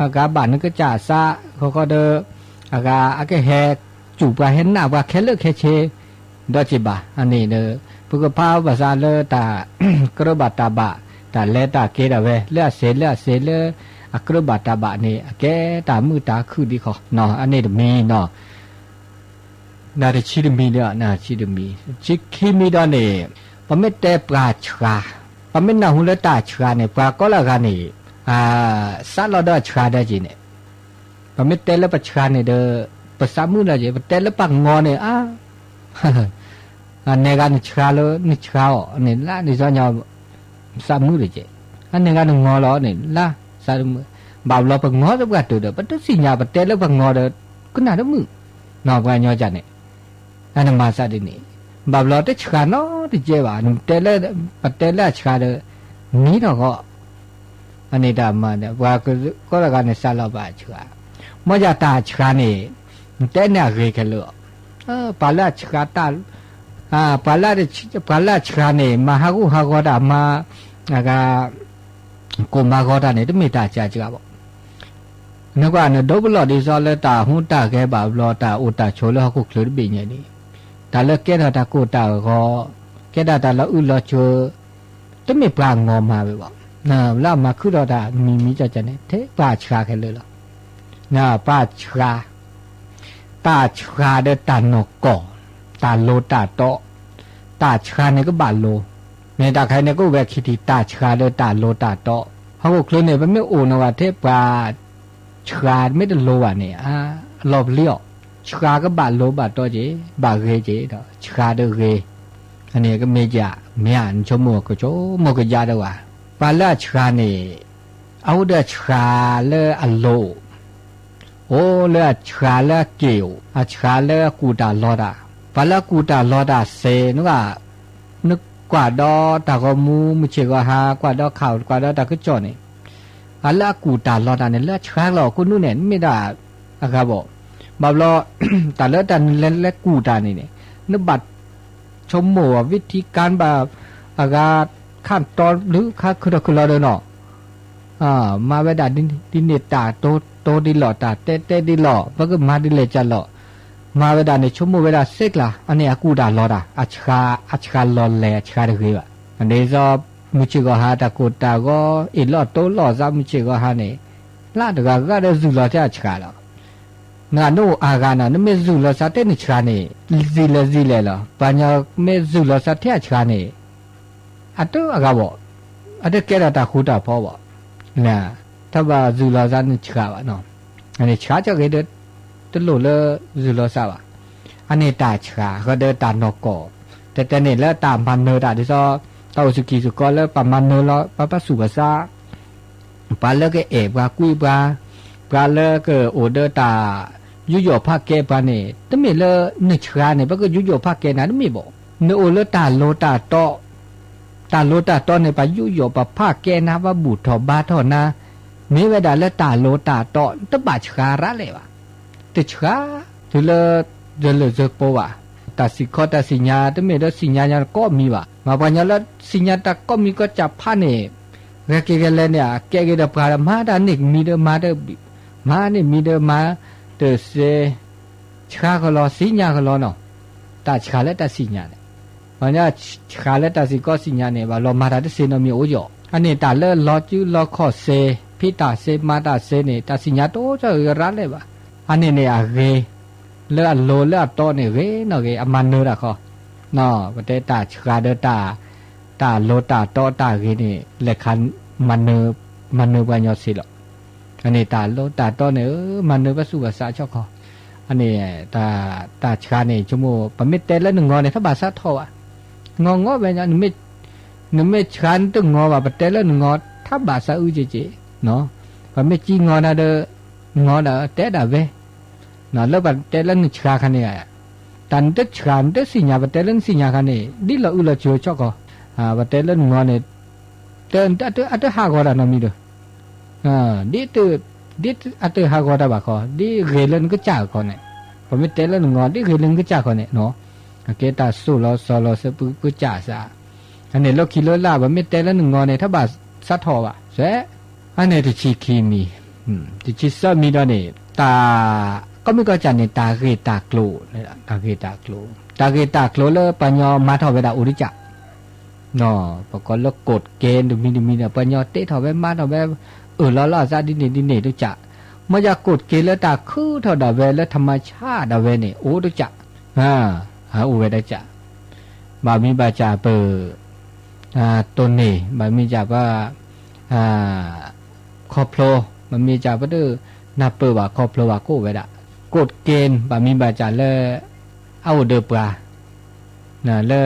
အဂၤဘၣ်နကစၢ်သး ဃီဃီဒီး အဂၤအကဟဲစူၣ်ပှၤဟဲနးပှၤခဲလၢာ်ခဲဆ့ ဒီးက့ၤဘၣ် အန့ၣ်ဒီး ပကဖးဘၣ်သးလၢတၢ်ကြၢးဘၣ်တၢ်ဘၣ် တၢ်လဲၤတၢ်က့ၤဒၣ်ဝဲ လၢအစဲးလၢအစဲးလၢ အကြၢးဘၣ်တၢ်ဘၣ်န့ၣ် အကဲတၢ်မုာ်တၢ်ခုၣ်ဒံးဃီ အန့ၣ်တမံၤနီၤ တၢ်တဆံတမံၤဒီး တဆံတမံၤ ဆံခံမံၤဒီးန့ၣ် ပမ့ၢ်တဲပှၤဆှါ ပမ့ၢ်နၢ်ဟူလၢတၢ်ဆှါန့ၣ် ပှၤကိးလၢဂၤန့ၣ် သးလီဒီးအဆှါဒၣ်က့ၤန့ၣ် ပမ့ၢ်တဲလၢပဆှါန့ၣ်ဒီး ပသးမုာ်လီၤက့ၤ ပတဲလၢပှၤငီၤန့ၣ် အါ အန့ၣ်ဂၤနဆှါလၢနဆှါအီၤန့ၣ် လၢနစီညါ သးမုာ်တက့ၢ်. အန့ၣ်ဂၤနငီၤလီၤန့ၣ် လၢသးတမုာ်. ဘၣ်ဘျီပငီၤသပှၢ်တၢၢ်ဒီး ပတသ့ၣ်ညါ ပတဲလၢပှၤငီၤဒီး ကနၣ်တမုာ်. နီၢ်ပှၤကညီကၢ်န့ၣ် အန့ၣ်မၤသးဒ်န့ၣ် ဘၣ်ဘျီတဆှါနီတကဲဘၣ် နတဲလၢ ပတဲလၢအဆှါဒီး နံၤထီၣ်ဃီ အန့ၣ်တၢ်မၤန့ၣ် ပှၤကိးလၢဂၤန့ၣ် စးလီၤဘၣ်ဆှါ မ့ၢ်ယၤတၢ်ဆှါန့ၣ် နတဲန့ၣ်အဂ့ၤခဲလၢာ်အီၤ ပှၤလၢအဆှါတၢ် ပှၤလၢ ပှၤလၢအဆှါန့ၣ် မၤဟးဂူာ်ဟးဂီၤတၢ်မၤ အဂၤ ကိၣ်မၤဂီၤတၢ်န့ၣ် တမ့ၢ်တၢ်စှၤစှၤဘၣ် နကွၢ်နဒိပလီၢ်ဒ်သိးလၢတၢ်ဟူးတၢ်ဂဲၤဘၣ်ဘျီ တၢ်အိၣ်တၢ်ဆိးလၢဟီၣ်ခိၣ်ချၢတဘ့ၣ်ညါန့ၣ် တၢ်လၢကဲထီၣ်တၢ်ကိၢ်တၢ်ဂီၤ ကဲထီၣ်တၢ်လီၤအုၣ်လီၤဆိး တမ့ၢ်ပှၤအငီၤမၤဝဲဘၣ်. လၢအမၤခုၣ်ထီၣ်တၢ်မံၤမံၤကၢ်ကၢ်န့ၣ် ထဲပှၤဆှါခဲလၢာ်လီၤ. ပှၤဆှါ တၢ်ဆှါဒီးတၢ်နီၢ်ကီၢ် တၢ်လိၤတၢ်တီ တၢ်ဆှါန့ၣ်ကဘၣ်လိၤ မ့ၢ်တၢ်ခဲအံၤန့ၣ် ကအိၣ်ဝဲခံထံၣ် တၢ်ဆှါဒီးတၢ်လိၤတၢ်တီ ဟီၣ်ခိၣ်ချၢန့ၣ် ပမ့ၢ်အိၣ်နီၢ်ဂၤထဲပှၤဆှါမ့ၢ်တလိၤဘၣ်န့ၣ် အလီၤပျံၤအီၤ ဆှါကဘၣ်လိဘၣ်တီက့ၤ ဘၣ်ဂ့ၤက့ၤဒီး ဆှါဒီးဂ့ၤ, အန့ၣ်ကမ့ၢ်ယၤ မ့ၢ်ဧါ နဆိကမိၣ်ကဆိကမိၣ်ကယါဒီးဝဲ, ပှၤလၢအဆှါန့ၣ် အအိၣ်ဒီးအဆှါလၢအလိၤ အိၣ်လၢအဆှါလၢအက့ၢ်အိၣ် အဆှါလၢအကူၣ်တၢ်လီတၢ်, ပှၤလၢအကူၣ်တၢ်လီတၢ်စ့ နက နကွၢ်ဒီးတၢ်ဂီၤမူ မုၢ်ဆ့ၣ်ဂီၤဟါ ကွၢ်ဒီးခး ကွၢ်ဒီးတၢ်ကစီၣ်န့ၣ်, အလၢအကူၣ်တၢ်လီတၢ်န့ၣ် လၢအဆှါလီၤ ခိၣ်နူာ်န့ၣ် မ့ၢ်ဒၣ်အဂၤဘၣ်, ဘၣ်ဘျီ တၢ်လၢတၢ်နလဲၤလဲၤကူၣ်တၢ်န့ၣ်န့ၣ် နဘၣ်ဆိကမိၣ်အီၤ ဝံထံကၢဘၣ် အဂၤ ခၣ်တီဒုးခါခုၣ်ထီၣ်ခုၣ်လီၤဒီးနီၤ မၤဝဲဒၣ်ဒ်န့ၣ် တၢ်တိတိဒ်လီၤ တၢ်တဲတဲဒ်လီၤ ပကမၤဒ်လဲၣ်ကလီၤ, မၤဝဲဒၣ်န့ၣ် ဆိကမိၣ်ဝဲဒၣ်စ့ကျါ အန့ၣ်အကူၣ်တၢ်လီတၢ် အဆှါ အဆှါလီၤလဲၤ အဆှါတဂ့ၤဘၣ်. ဒ်သိး မုၢ်ဆ့ၣ်ဂီၤဟါ တၢ်ကိၢ်တၢ်ဂီၤ အ့ၣ်လိာ်တိလိာ်သး မုၢ်ဆ့ၣ်ဂီၤဟါန့ၣ် လၢတဂၤဂၤဒီး စူၤလီၤထဲအဆှါလီၤ. နဂၤနအိၣ်အါဂၤနီၤ နမ့ၢ်စူၤလီၤသးထဲနဆှါန့ၣ် စံးလဲၤစံးလဲၤလီၤ. ပှၤညီမ့ၢ်စူၤလီၤသးထဲအဆှါန့ၣ် အတအဂၤဘၣ်, အတကဲထီၣ်တၢ်ဃူတၢ်ဖိးဘၣ်. န ထီၣ်ဘၣ်စူၤလီၤသးနဆှါဘၣ်နီၤ, အန့ၣ်ဆှါကီဂ့ၤဒီး တလိၣ်လၢစူၤလီၤသးဘၣ်. အန့ၣ်တၢ်ဆှါဃီဒီးတၢ်နီၢ်ကီၢ်, တဲတဲန့ၣ်လၢတၢ်မၤနၢၤတၢ်ဒ်သိး တၢ်အိၣ်စူၢ်ကံၢ်စူၢ်ကီးလၢပှၤမၤနၢၤလီၤ ပှၤဘၣ်ဆူးဘၣ်ဆါ ပှၤလၢကအဲၣ်ပှၤကွံပှၤ, ပှၤလၢကအိၣ်ဒီးတၢ်ယူးယီၣ်ဖးကဲပှၤန့ၣ် တမ့ၢ်လၢနဆှါန့ၣ် ပကယူးယီၣ်ဖးကဲနၤတမ့ၢ်ဘၣ်. နအိၣ်လၢတၢ်လိၤတၢ်တီ, တၢ်လိၤတၢ်တီန့ၣ် ပှၤယူးယီၣ်ပှၤဖးကဲနၤ ပှၤဘူၣ်ထီၣ်ဘါထီၣ်နၤ, မ့ၢ်ဝဲဒၣ်လၢတၢ်လိၤတၢ်တီ တဘၣ်ဆှါရၤလဲၣ်ဘၣ်. တဆှါ တုၤလၢ တလၢာ်စၢၤပီၤဘၣ်, တၢ်စံၣ်ခီတၢ်စံၣ်ညါ တမ့ၢ်ဒီးစံၣ်ညါညါကိးမံၤဘၣ်. မ့ၢ်ပှၤညီလၢစံၣ်ညါတၢ်ကိးမံၤကိးကၢ်ဖးန့ၣ် ဂဲၤက့ၤဂဲၤလဲၣ်န့ၣ် အကဲက့ၤဒီးပှၤ မၤတၢ်န့ၣ်မံၤဒီးမၤတဘၣ်, မၤန့ၣ်မံၤဒီးမၤတစ့, ဆှါကလီၤ စံၣ်ညါကလီၤနီၤ, တၢ်ဆှါလၢတၢ်စံၣ်ညါန့ၣ်, ပှၤညီဆှါလၢတၢ်စံၣ်ကီးစံၣ်ညါန့ၣ် ဘၣ်လီၤမၤတၢ်တစ့နီတမံၤအိၣ်ယီၤ, အန့ၣ်တၢ်လၢလီၤစုလီၤခီၣ်စ့ ဖံးတၢ်စ့မၤတၢ်စ့န့ၣ် တၢ်စံၣ်ညါတအိၣ်ကီဂ့ၤရၤလဲၣ်ဘၣ်. အန့ၣ်န့ၣ်အဂ့ၤ, လၢအလိၤလၢအတီန့ၣ်ဂ့ၤနီၢ်ဂ့ၤ အမၤနၢၤတၢ်ဃီ ပတဲတၢ်ဆှါဒီးတၢ်, တၢ်လိၤတၢ်တီတၢ်ဂ့ၤန့ၣ် လဲၤခး မၤနၢၤပှၤညီစ့လီၤ. အန့ၣ်တၢ်လိၤတၢ်တီန့ၣ် မၤနၢၤဘၣ်ဆူးဘၣ်ဆါဆီၣ်ခီ, အန့ၣ် တၢ်ဆှါန့ၣ် ဆိကမိၣ် ပမ့ၢ်တဲလၢနငီၤန့ၣ် ထီၣ်ဘၣ်စးထီၣ်ဘၣ်, ငီၤငီၤဝဲညီ နမ့ၢ်ဆှါနတငီၤဘၣ် ပတဲလၢနငီၤ ထီၣ်ဘၣ်စးအုက့က့, ပမ့ၢ်ကံငီၤနၤဒီး ငီၤဒီးတဲဒၣ်ဝဲ လၢပတဲလၢနဆှါခါန့ၣ်, တၢ်နတဆှါနတစံၣ်ညါ ပတဲလၢနစံၣ်ညါခါန့ၣ် ဒ်လီၤအုလီၤဆိးဆီၣ်ခီ, ပတဲလၢနငီၤန့ၣ်, အတဟးဂီၤတၢ်နီတမံၤဒီး, ဒ်, ဒ်အတဟးဂီၤတၢ်ဘၣ်ခီ, ဒ်ဂ့ၤလၢနကစၢ်အခီန့ၣ်, ပမ့ၢ်တဲလၢနငီၤ ဒ်ဂ့ၤလၢနကစၢ်ခီန့ၣ်, အကဲတၢ်စိၢ်လီၤစီၤလီၤဆၢပကစၢ်စး, အန့ၣ်လၢခံလၢလာ် ပမ့ၢ်တဲလၢနငီၤန့ၣ် ထီၣ်ဘၣ်စးထီၣ်ဘၣ်, အန့ၣ်တဆံခံမံၤ, တဆံသၢမံၤဒီးန့ၣ် တၢ်, ကိးမံၤကိးကၢ်န့ၣ် တၢ်ဂ့ၢ်တၢ်ကျိၤ, တၢ်ဂ့ၢ်တၢ်ကျိၤ, တၢ်ဂ့ၢ်တၢ်ကျိၤလၢပှၤညီမၤထီၣ်ဝဲဒၣ်အိၣ်တကၢ်, ပကိးလၢကိးက့တမံၤတမံၤန့ၣ် ပှၤညီတဲထီၣ်ဝဲမၤထီၣ်ဝဲ, အၢၣ်လီၤလီၤအသးဒ်န့ၣ်ဒ်န့ၣ်တကၢ်, မ့ၢ်ယကိးက့လၢတၢ်ခုထီၣ်ဒၣ်ဝဲလၢ ထမၤဆၣ် ဒၣ်ဝဲန့ၣ် အိၣ်တကၢ်, အိၣ်ဝဲတကၢ်, ဘၣ်မံဘၣ်စၢ်ပၢၢ်, တိၢ်န့ၢ် ဘၣ်မံဘၣ်စၢ်ပၢၢ်, ခီဖျိ, ဘၣ်မံဘၣ်စၢ်ပတနၢ်ပၢၢ်ဘၣ်ခီဖျိဘၣ်ကိးဝဲဒၣ်, ကိးက့ ဘၣ်မံဘၣ်စၢ်လၢ အအိၣ်ဒီးပှၤ, လၢ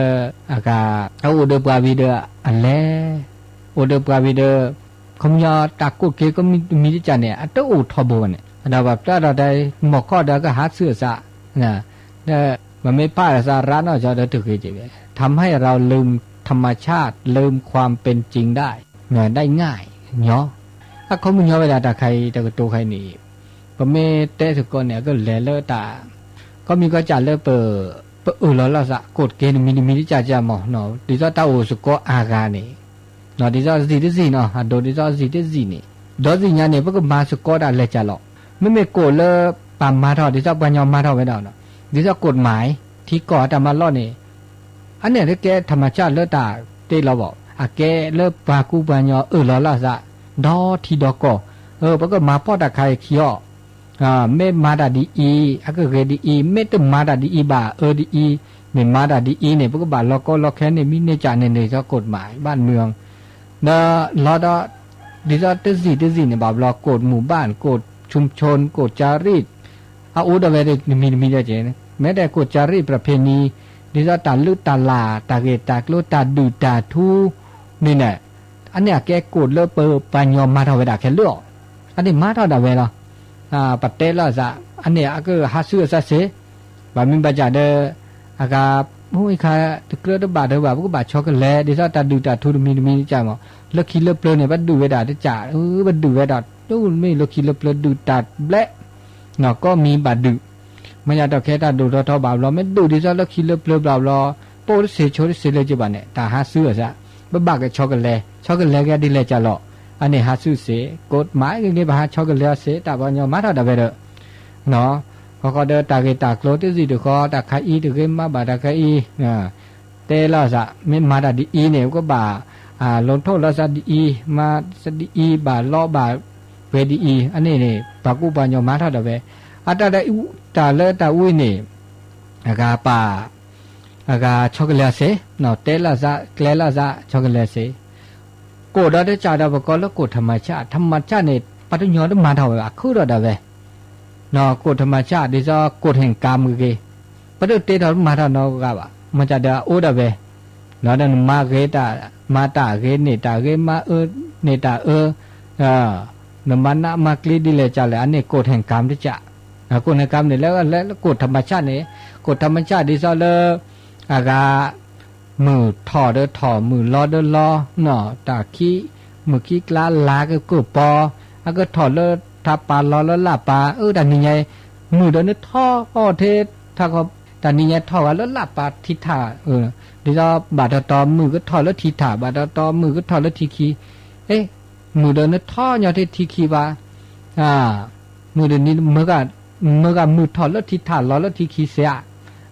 အဂၤ, အအိၣ်ဒီးပှၤဝံၤဒီးအလဲၤ, အိၣ်ဒီးပှၤဝံၤဒီး, ခီပညီတၢ်ကိးက့ကိးမံၤတမံၤတကၢ်န့ၣ် အတအိၣ်ထီဘိဘၣ်န့ၣ် ဒီးပှၤပျၢ်ဒီးတၢ် မီၢ်ခီၣ်ဒီးကဟးဆူအသး, ဒီးပမ့ၢ်ပာ်အသးရၣ်နီၢ်ကီဒီးတဂ့ၤက့ၤဘၣ်, ทำให้เราลืมธรรมชาติ ลืมความเป็นจริงได้ ได้ง่าย ညီ, အခီပညီဝဲဒၣ်တၢ်ခါအံၤ တကတိၤခါအံၤန့ၣ်, ပမ့ၢ်တဲသကိးန့ၣ် အကလဲၤလၢတၢ်, ကိးမံၤကိးကၢ်လၢပ, ပအၢၣ်လီၤလီၤသး ကိးက့နမံၤတမံၤတကၢ်ကၢ်မီၢ်, ဒ်သိးတၢ်အိၣ်သကိးအါဂၤန့ၣ်, ဒ်သိးစံၣ်တစံၣ်နီၤ အဒိဒ်သိးစံၣ်တစံၣ်န့ၣ်, ဒီးစံၣ်ညါန့ၣ် ပကမၤသကိးတၢ်လဲၤကၢ်လီၤ, မ့မ့ၢ်ကိးလၢပှၤမၤထီၣ် ဒ်သိးပှၤညီမၤထီၣ်ဝဲဒၣ်, ဒ်သိးကိးမး, ထံကီၢ်အတၢ်မၤလီၢ်န့ၣ် အန့ၣ်တကဲ ธรรมชาติ လၢတၢ်တ့လီၤဘၣ်, အကဲလၢပှၤကူပှၤညီအၢၣ်လီၤလီၤသး, ဒီထံဒီကီၢ်, ပကမၤပိာ်တၢ်ခါအံၤခံအီၤ, မ့ၢ်မၤတၢ်ဒ်အံၤ အကဂ့ၤဒ်အံၤ, မ့ၢ်တမၤတၢ်ဒ်အံၤဘၣ် အၢဒ်အံၤ, မ့ၢ်မၤတၢ်ဒ်အံၤန့ၣ် ပကဘၣ်လီၤကီလီၤခဲန့ၣ် မံန့ၢ်ကၢ်န့ၣ်န့ၣ် ဒ်သိးကိးမး บ้านเมือง, ဒီးလီၤဒီး, ဒ်သိးတစံၣ်တစံၣ်န့ၣ် ဘၣ်ဘျီကိးမူၢ်ဘၣ် ကိး ชุมชน ကိး จารีต အအိၣ်ဒီးဝဲတမံၤတမံၤဒီးက့ၤ မ့ၢ်တဲကိၣ်ကၠၣ်ရံၣ်ပြဖ့နံၤ ဒ်သိးတၢ်လုၢ်တၢ်လၢ် တၢ်ဂ့ၢ်တၢ်ကျိၤ တၢ်ဒုၣ်တၢ်ထူန့ၣ်န့ၣ် အန့ၣ်အကဲကိၣ်လၢပပှၤကညီမၤထီၣ်ဝဲဒၣ်ခဲလၢာ်အီၤ အန့ၣ်မၤထီၣ်ဒၣ်ဝဲလီၤ. ပတဲလီၤအသး အန့ၣ်အကဟးဆူအသးစ့ၢ် ဘၣ်မနုၤဘၣ်ဆၣ်ဒီး အဂၤ မ့ၢ်ခါတကြၢးတဘၣ်တဘၣ် ပကဘၣ်ဆီကလဲၤ ဒ်သိးတၢ်ဒုၣ်တၢ်ထူတမံၤတမံၤတကးမး လၢခံလၢပျၢၤန့ၣ် ပဒုၣ်ဝဲဒၣ်တကး ပဒုၣ်ဝဲဒၣ် တမ့ၢ်လၢခံလၢပျၢၤဒုၣ်တၢ်ဘျဲး ကိးမံၤဘၣ်ဒုၣ် မ့ၢ်ညါတီၢ်ခဲတၢ်ဒိၣ်ထီၣ်ထီဘၣ်ဘျီ မ့ၢ်ဒုၣ်ဒ်သိးလၢခံလၢပျၢၤဘျီဘျီ ပိၢ်တစ့းဆိတစ့းလၢက့ၤဘၣ်န့ၣ် တၢ်ဟးဆူအသး ပဘၣ်ကဆီကလဲၤ ဆီကလဲၤကဲဒ်လဲၣ်ကလီၤ အန့ၣ်ဟးဆူစ့ၢ် ကိးမးဂ့ၤဂ့ၤ ပဟးဆီကလဲၤအီၤစ့ၢ် တၢ်ပှၤကညီမၤထီၣ်ဒၣ်ဝဲဒီး ဃီဃီဒီးတၢ်ဂ့ၢ်တၢ်ကျိၤတစံးတဃီ တၢ်ခါအံၤတဂ့ၤမးဘၣ်တၢ်ခါအံၤ တဲလီၤသး မ့ၢ်မၤတၢ်ဒ်အံၤန့ၣ် ကဘၣ် လိၣ်ထိၣ်လီၤသးဒ်အံၤ မၤသးဒ်အံၤ ဘၣ်လီဘၣ်ပှဲၤဒ်အံၤ အန့ၣ်န့ၣ် ပှၤကူပှၤကညီမၤထီၣ်ဒၣ်ဝဲ အတၢ်လၢတၢ်ဝံၤန့ၣ် အဂၤပာ် အဂၤဆီကလဲၤစ့ၢ် တဲလီၤသး ကျဲလီၤသး ဆီကလဲၤစ့ၢ် ကိၣ်ဒီးတကးဒီး ပကိးလၢကိၣ်ထၣ်မၤဆၣ် ထၣ်မၤဆၣ်န့ၣ် ပှၤတညီတမၤထီၣ်ဝဲဘၣ် ခုထီၣ်ဒၣ်ဝဲ ကိၣ်ထၣ်မၤဆၣ် ဒ်သိးကိၣ်ထၣ်ကၢမ့ၢ်ဂ့ၤ ပတတ့ထီၣ်တမၤထီၣ်နီတဂၤဘၣ် မ့ၢ်ကဒီးအအိၣ်ဒၣ်ဝဲ ဒီးနမၤဂ့ၤတၢ် မၤတၢ်ဂ့ၤန့ၢ်တၢ်ဂ့ၤ မၤအၢန့ၢ်တၢ်အၢ နမၤနးမၤကျံဒ်လဲၣ်ကလဲၣ် အန့ၣ်ကိၣ်ထၣ်ကၢတကး ကိၣ်ထၣ်ကၢန့ၣ် လၢလၢကိၣ်ထၣ်မၤဆၣ်န့ၣ် ကိၣ်ထၣ်မၤဆၣ်ဒ်သိးလၢ အဂၤ မုၢ်ထီၣ်ဒီးထီၣ် မုၢ်လီၤဒီးလီၤ တၢ်ခံ မုၢ်ခံကျါလါကကၢၢ်ပီၤ အကထီၣ်လၢထးပာ်လီၤလၢလၣ်ပာ် အၢ တၢ်နံၤညါ မုၢ်ဒီးနထီၣ်ထဲ တၢ်နံၤညါထီၣ်ဂၤလၢလၣ်ပာ်ထံထၣ် ဒ်သိးဘၣ်တီတီမုၢ်ကထီၣ်လၢထံထၣ် ဘၣ်တီတီမုၢ်ကထီၣ်လၢထံခံ အ့ မုၢ်ဒီးနထီၣ်ညီထဲထံခံဘၣ် မုၢ်ဒီးန မုၢ်ဂၤမုၢ်ထီၣ်လၢထံထၣ်လီၤလၢထံခံစ့ၢ်ဧါ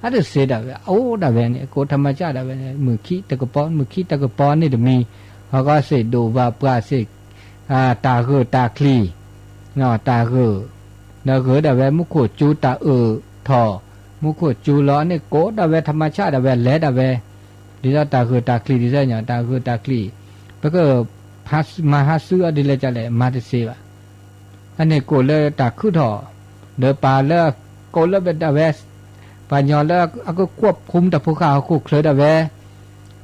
အတစ့ဒၣ်ဝဲ အအိၣ်ဒၣ်ဝဲန့ၣ် ကိၣ်ထၣ်မၤဆၣ်ဒၣ်ဝဲ မုၢ်ခံတကပီၤ မုၢ်ခံတကပီၤန့ၣ်တမံၤ ဟီၣ်ကီၢ်စ့ၢ်ဒိၣ်ဝၤပှၢ်စ့ၢ် တၢ်ဂၢၢ်တၢ်ကျံၤ တၢ်ဂၢၢ် ဒီးဂၢၢ်ဒၣ်ဝဲ မူခိၣ်ကၠူတၢ်အၢၣ်ထီၣ် မူခိၣ်ကၠူလီၤ အန့ၣ်ကိၣ်ဒၣ်ဝဲ ထၣ်မၤဆၣ်ဒၣ်ဝဲ လဲၤဒၣ်ဝဲ ဒ်သိးတၢ်ဂၢၢ်တၢ်ကျံၤ ဒ်သိးညီ တၢ်ဂၢၢ်တၢ်ကျံၤ ပက မၤဟးဆူအီၤဒ်လဲၣ်ကလဲၣ် မၤတစ့ဘၣ် အန့ၣ်ကိၣ်လၢတၢ်ခုထီၣ် ဒီးပာ်လၢ ကိၣ်လၢဒၣ်ဝဲ ပှၤကညီလၢအကကွီၢ်ဖူမတၢ်ဖိဃာ်ဟီၣ်ခိၣ်ချၢဒၣ်ဝဲ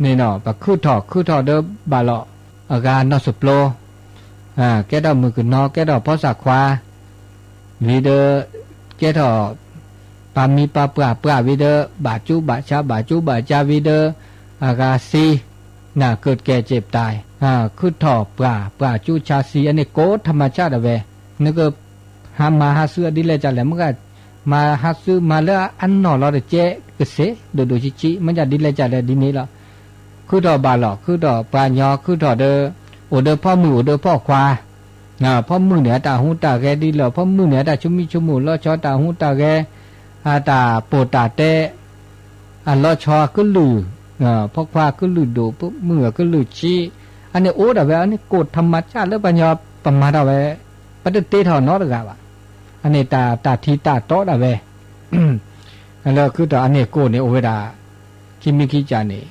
န့ၣ်နီၤ ပခုထီၣ် ခုထီၣ်ဒီးဘၣ်လီၤ အဂၤနီၢ်စပျိ ကဲထီၣ်မုၣ်ကနီၤ ကဲထီၣ်ဖီစၣ်ခွါ ဝံၤဒီး ကဲထီၣ် ပာ်မံၤပာ်ပှၢ်ပှၢ်ဝံၤဒီး ဘၣ်ကၠူဘၣ်ဆါ ဘၣ်ကၠူဘၣ်ဆါဝံၤဒီး အဂၤသံ နၢ်ကၢၣ်ကဲၣ်စ့ၣ်ပတၢ် ခုထီၣ်ပှၢ် ပှၢ်ကၠူဆါသံ အန့ၣ်ကိၣ်ထၣ်မၤဆၣ်ဒၣ်ဝဲ နက ဟးမၤဟးဆူအီၤဒ်လဲၣ်ကလဲၣ် မ့ၢ်ဂ့ၤ မၤဟးဆူမၤလၢအနီၢ်လီၤတကဲကစ့ၢ် ဒိၣ်ဒိၣ်ဆံးဆံး မ့ၢ်ဒ်လဲၣ်ကလဲၣ်ဒ်န့ၣ်လီၤ ခုထီၣ်ဘၣ်လီၤ ခုထီၣ်ပှၤကညီ ခုထီၣ်ဒီး အိၣ်ဒီးဖီမုၣ် အိၣ်ဒီးဖီခွါ ဖီမုၣ်န့ၣ် အတၢ်ဟူးတၢ်ဂဲၤဒ်လဲၣ် ဖီမုၣ်န့ၣ် အတၢ်ဆိမိၣ်ဆိကမိၣ် လီၤဆီတၢ်ဟူးတၢ်ဂဲၤ အတၢ်ပိာ်တၢ်တဲ အလီၤဆီအကလုၢ် ဖီခွါအကလုၢ်ဒိၣ် ဖီမုၣ်အကလုၢ်ဆံး အန့ၣ်အိၣ်ဒၣ်ဝဲ အန့ၣ်ကိၣ်ထၣ်မၤဆၣ်လၢပှၤကညီ ပမၤထီၣ်ဝဲ ပတတ့ထီၣ်နီတဂၤဘၣ် အန့ၣ်တၢ် တၢ်ထံတၢ်တီဒၣ်ဝဲ လၢခုထီၣ်အန့ၣ်ကိၣ်န့ၣ်အိၣ်ဝဲဒၣ် ခံမံၤခံကၢ်န့ၣ်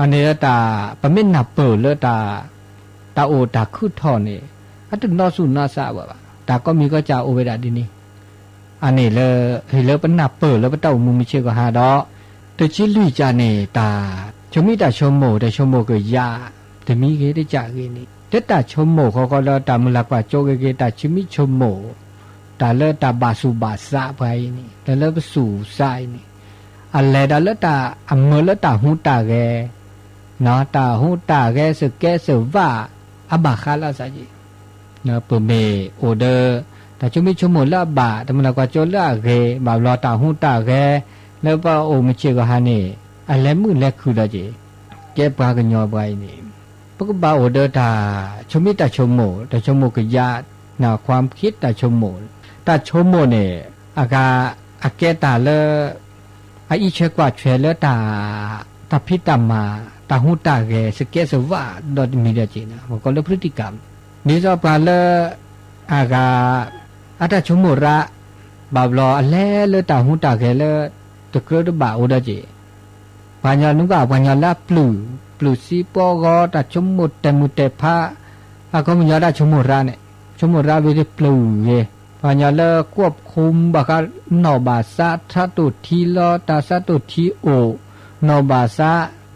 အန့ၣ်လၢတၢ် ပမ့ၢ်နၢ်ပၢၢ်လၢတၢ် တၢ်အိၣ်တၢ်ခုထီၣ်န့ၣ် အတနီၢ်ဆူၣ်နီၢ်သးဝဲဘၣ် တၢ်ကိးမံၤကိးကၢ်အိၣ်ဝဲဒၣ်ဒ်န့ၣ် အန့ၣ်လၢ ဟ့ၣ်လၢပနၢ်ပၢၢ်လၢပတၢ်အိၣ်မူမုၢ်ဆ့ၣ်ကီၢ်ဟါဒီး တဆံလွံၢ်ကၢ်န့ၣ် တၢ် ဆိမိၣ်တၢ်ဆိကမိၣ် တၢ်ဆိကမိၣ်ကယၤ တမံၤဂ့ၤတကၢ်ဂ့ၤန့ၣ် တၢ်ဆိကမိၣ်ဃီဃီလၢတၢ်မုၢ်လၢ်ကွၢ်စိဂ့ၤဂ့ၤ တၢ်ဆိမိၣ်ဆိကမိၣ် တၢ်လၢတၢ်ဘၣ်သူၣ်ဘၣ်သးပှၤအံၤန့ၣ် လၢလၢပသူၣ်ပသးအံၤန့ၣ် အလဲၤတၢ်လၢတၢ်အမၢလၢတၢ်ဟူးတၢ်ဂဲၤ တၢ်ဟူးတၢ်ဂဲၤ စကဲးစဝး အဘၣ်ဃးလၢအသးက့ၤ ပမ့ၢ်အိၣ်ဒီး တၢ်ဆိမိၣ်ဆိကမိၣ်လၢအဘၣ် တၢ်မုၢ်လၢ်ကွၢ်စိလၢအဂ့ၤ ဘၣ်ဘျီတၢ်ဟူးတၢ်ဂဲၤ လၢပအိၣ်မုၢ်ဆ့ၣ်ကီၢ်ဟါန့ၣ် အလဲၤမုၣ်လဲၤခုၣ်ဒီးက့ၤ ကဲပှၤကညီပှၤအံၤန့ၣ် ပကဘၣ်အိၣ်ဒီးတၢ်ဆိမိၣ်တၢ်ဆိကမိၣ် တၢ်ဆိကမိၣ်ကယၤ နၢ်ခွါခံတၢ်ဆိကမိၣ် တၢ်ဆိကမိၣ်န့ၣ် အဂၤ အကဲတၢ်လၢ အအံးထွဲကွၢ်ထွဲလၢတၢ် တၢ်ဖံးတၢ်မၤ တၢ်ဟူးတၢ်ဂဲၤ စကဲးစဝးဒီးတမံၤဒီးက့ၤန့ၣ် ပကိးလၢ พฤติกรรม ဒ်သိးပှၤလၢ အဂၤ အတၢ်ဆိကမိၣ်ရၣ် ဘၣ်ဘျီအလဲၤလၢတၢ်ဟူးတၢ်ဂဲၤလၢ တကြၢးတဘၣ်အိၣ်ဒီးက့ၤ ပှၤကညီနုာ်ကၣ် ပှၤကညီလၢအပျုၢ် ပျုၢ်စံပီဂီၤ တၢ်ဆိကမိၣ်တဲာ်မုၢ်တဲာ်ဖး အခီပညီတၢ်ဆိကမိၣ်ရၣ်န့ၣ် ဆိကမိၣ်ရၣ်ဝံၤတပျုၢ်ဂ့ၤ ပှၤကညီလၢကွီၢ်ဖူဘၣ်ဃးနီၢ်ဘၣ်စါ ဆးတိၢ်ထံလီၤ တၢ်ဆးတိၢ်ထံအိၣ် နီၢ်ဘၣ်စါ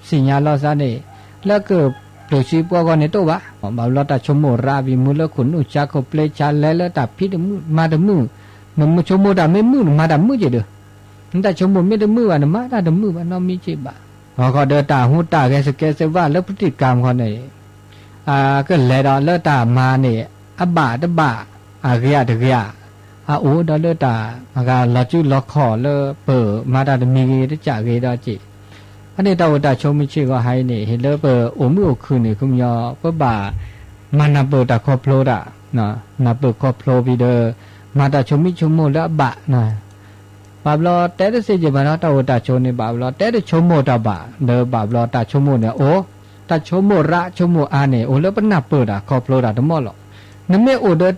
သ့ၣ်ညါလီၤစါန့ၣ် လၢကပျိၢ်စံပှၤဂီၢ်န့ၣ်တအိၣ်ဘၣ်. ဘၣ်ဘျီတၢ်ဆိကမိၣ်ရးဝံၤ မုၢ်လၢခိၣ်နူာ်ဆါ ခိၣ်ပျ့ဆါ လဲၤလၢတၢ်ဖံးတမုာ် မၤတမုာ်, နမ့ၢ်ဆိကမိၣ်တၢ်မ့ၢ်မုာ် နမၤတၢ်မုာ်က့ၤဒီး နတၢ်ဆိကမိၣ်မ့ၢ်တမုာ်ဘၣ် နမၤတၢ်တမုာ်ဘၣ်နီတမံၤက့ၤဘၣ်. အဃိဒီးတၢ်ဟူးတၢ်ဂဲၤ စကဲစဝါလၢပတံၤကၤမခီန့ၣ် ကလဲၤဒီးလၢတၢ်မၤန့ၣ် အဘၣ်တဘၣ် အဂ့ၤအတဂ့ၤဧါ, အအိၣ်ဒီးလၢတၢ် အဂၤလီၤစုလီၤခီၣ်လၢပမၤတၢ်တမံၤဂ့ၤတကးဂ့ၤဒီးက့ၤ, အန့ၣ်တၢ်အိၣ်တၢ်ဆိးမုၢ်ဆ့ၣ်ဂီၤဟါအံၤန့ၣ် ဟ့ၣ်လၢပအိၣ်မုာ်အိၣ်ခုၣ်န့ၣ် ခီပညီ ပဘၣ်မၤနၢ်ပၢၢ်တၢ်ခီဖျိတၢ်, နၢ်ပၢၢ်ခီဖျိဖံဒီး မၤတၢ်ဆိးမံဆိကမိၣ်လၢအဘၣ် ဘၣ်ဘျီတဲတသ့က့ၤဘၣ်နီၤ တၢ်အိၣ်တၢ်ဆိးန့ၣ် ဘၣ်ဘျီတဲတဆိကမိၣ်တၢ်ဘၣ် ဒီးဘၣ်ဘျီတၢ်ဆိကမိၣ်န့ၣ်အိၣ်, တၢ်ဆိကမိၣ်ရးဆိကမိၣ်အါန့ၣ် အိၣ်လၢပနၢ်ပၢၢ်တၢ်ခီဖျိတၢ်တမီၢ်လီၤ. နမ့ၢ်အိၣ်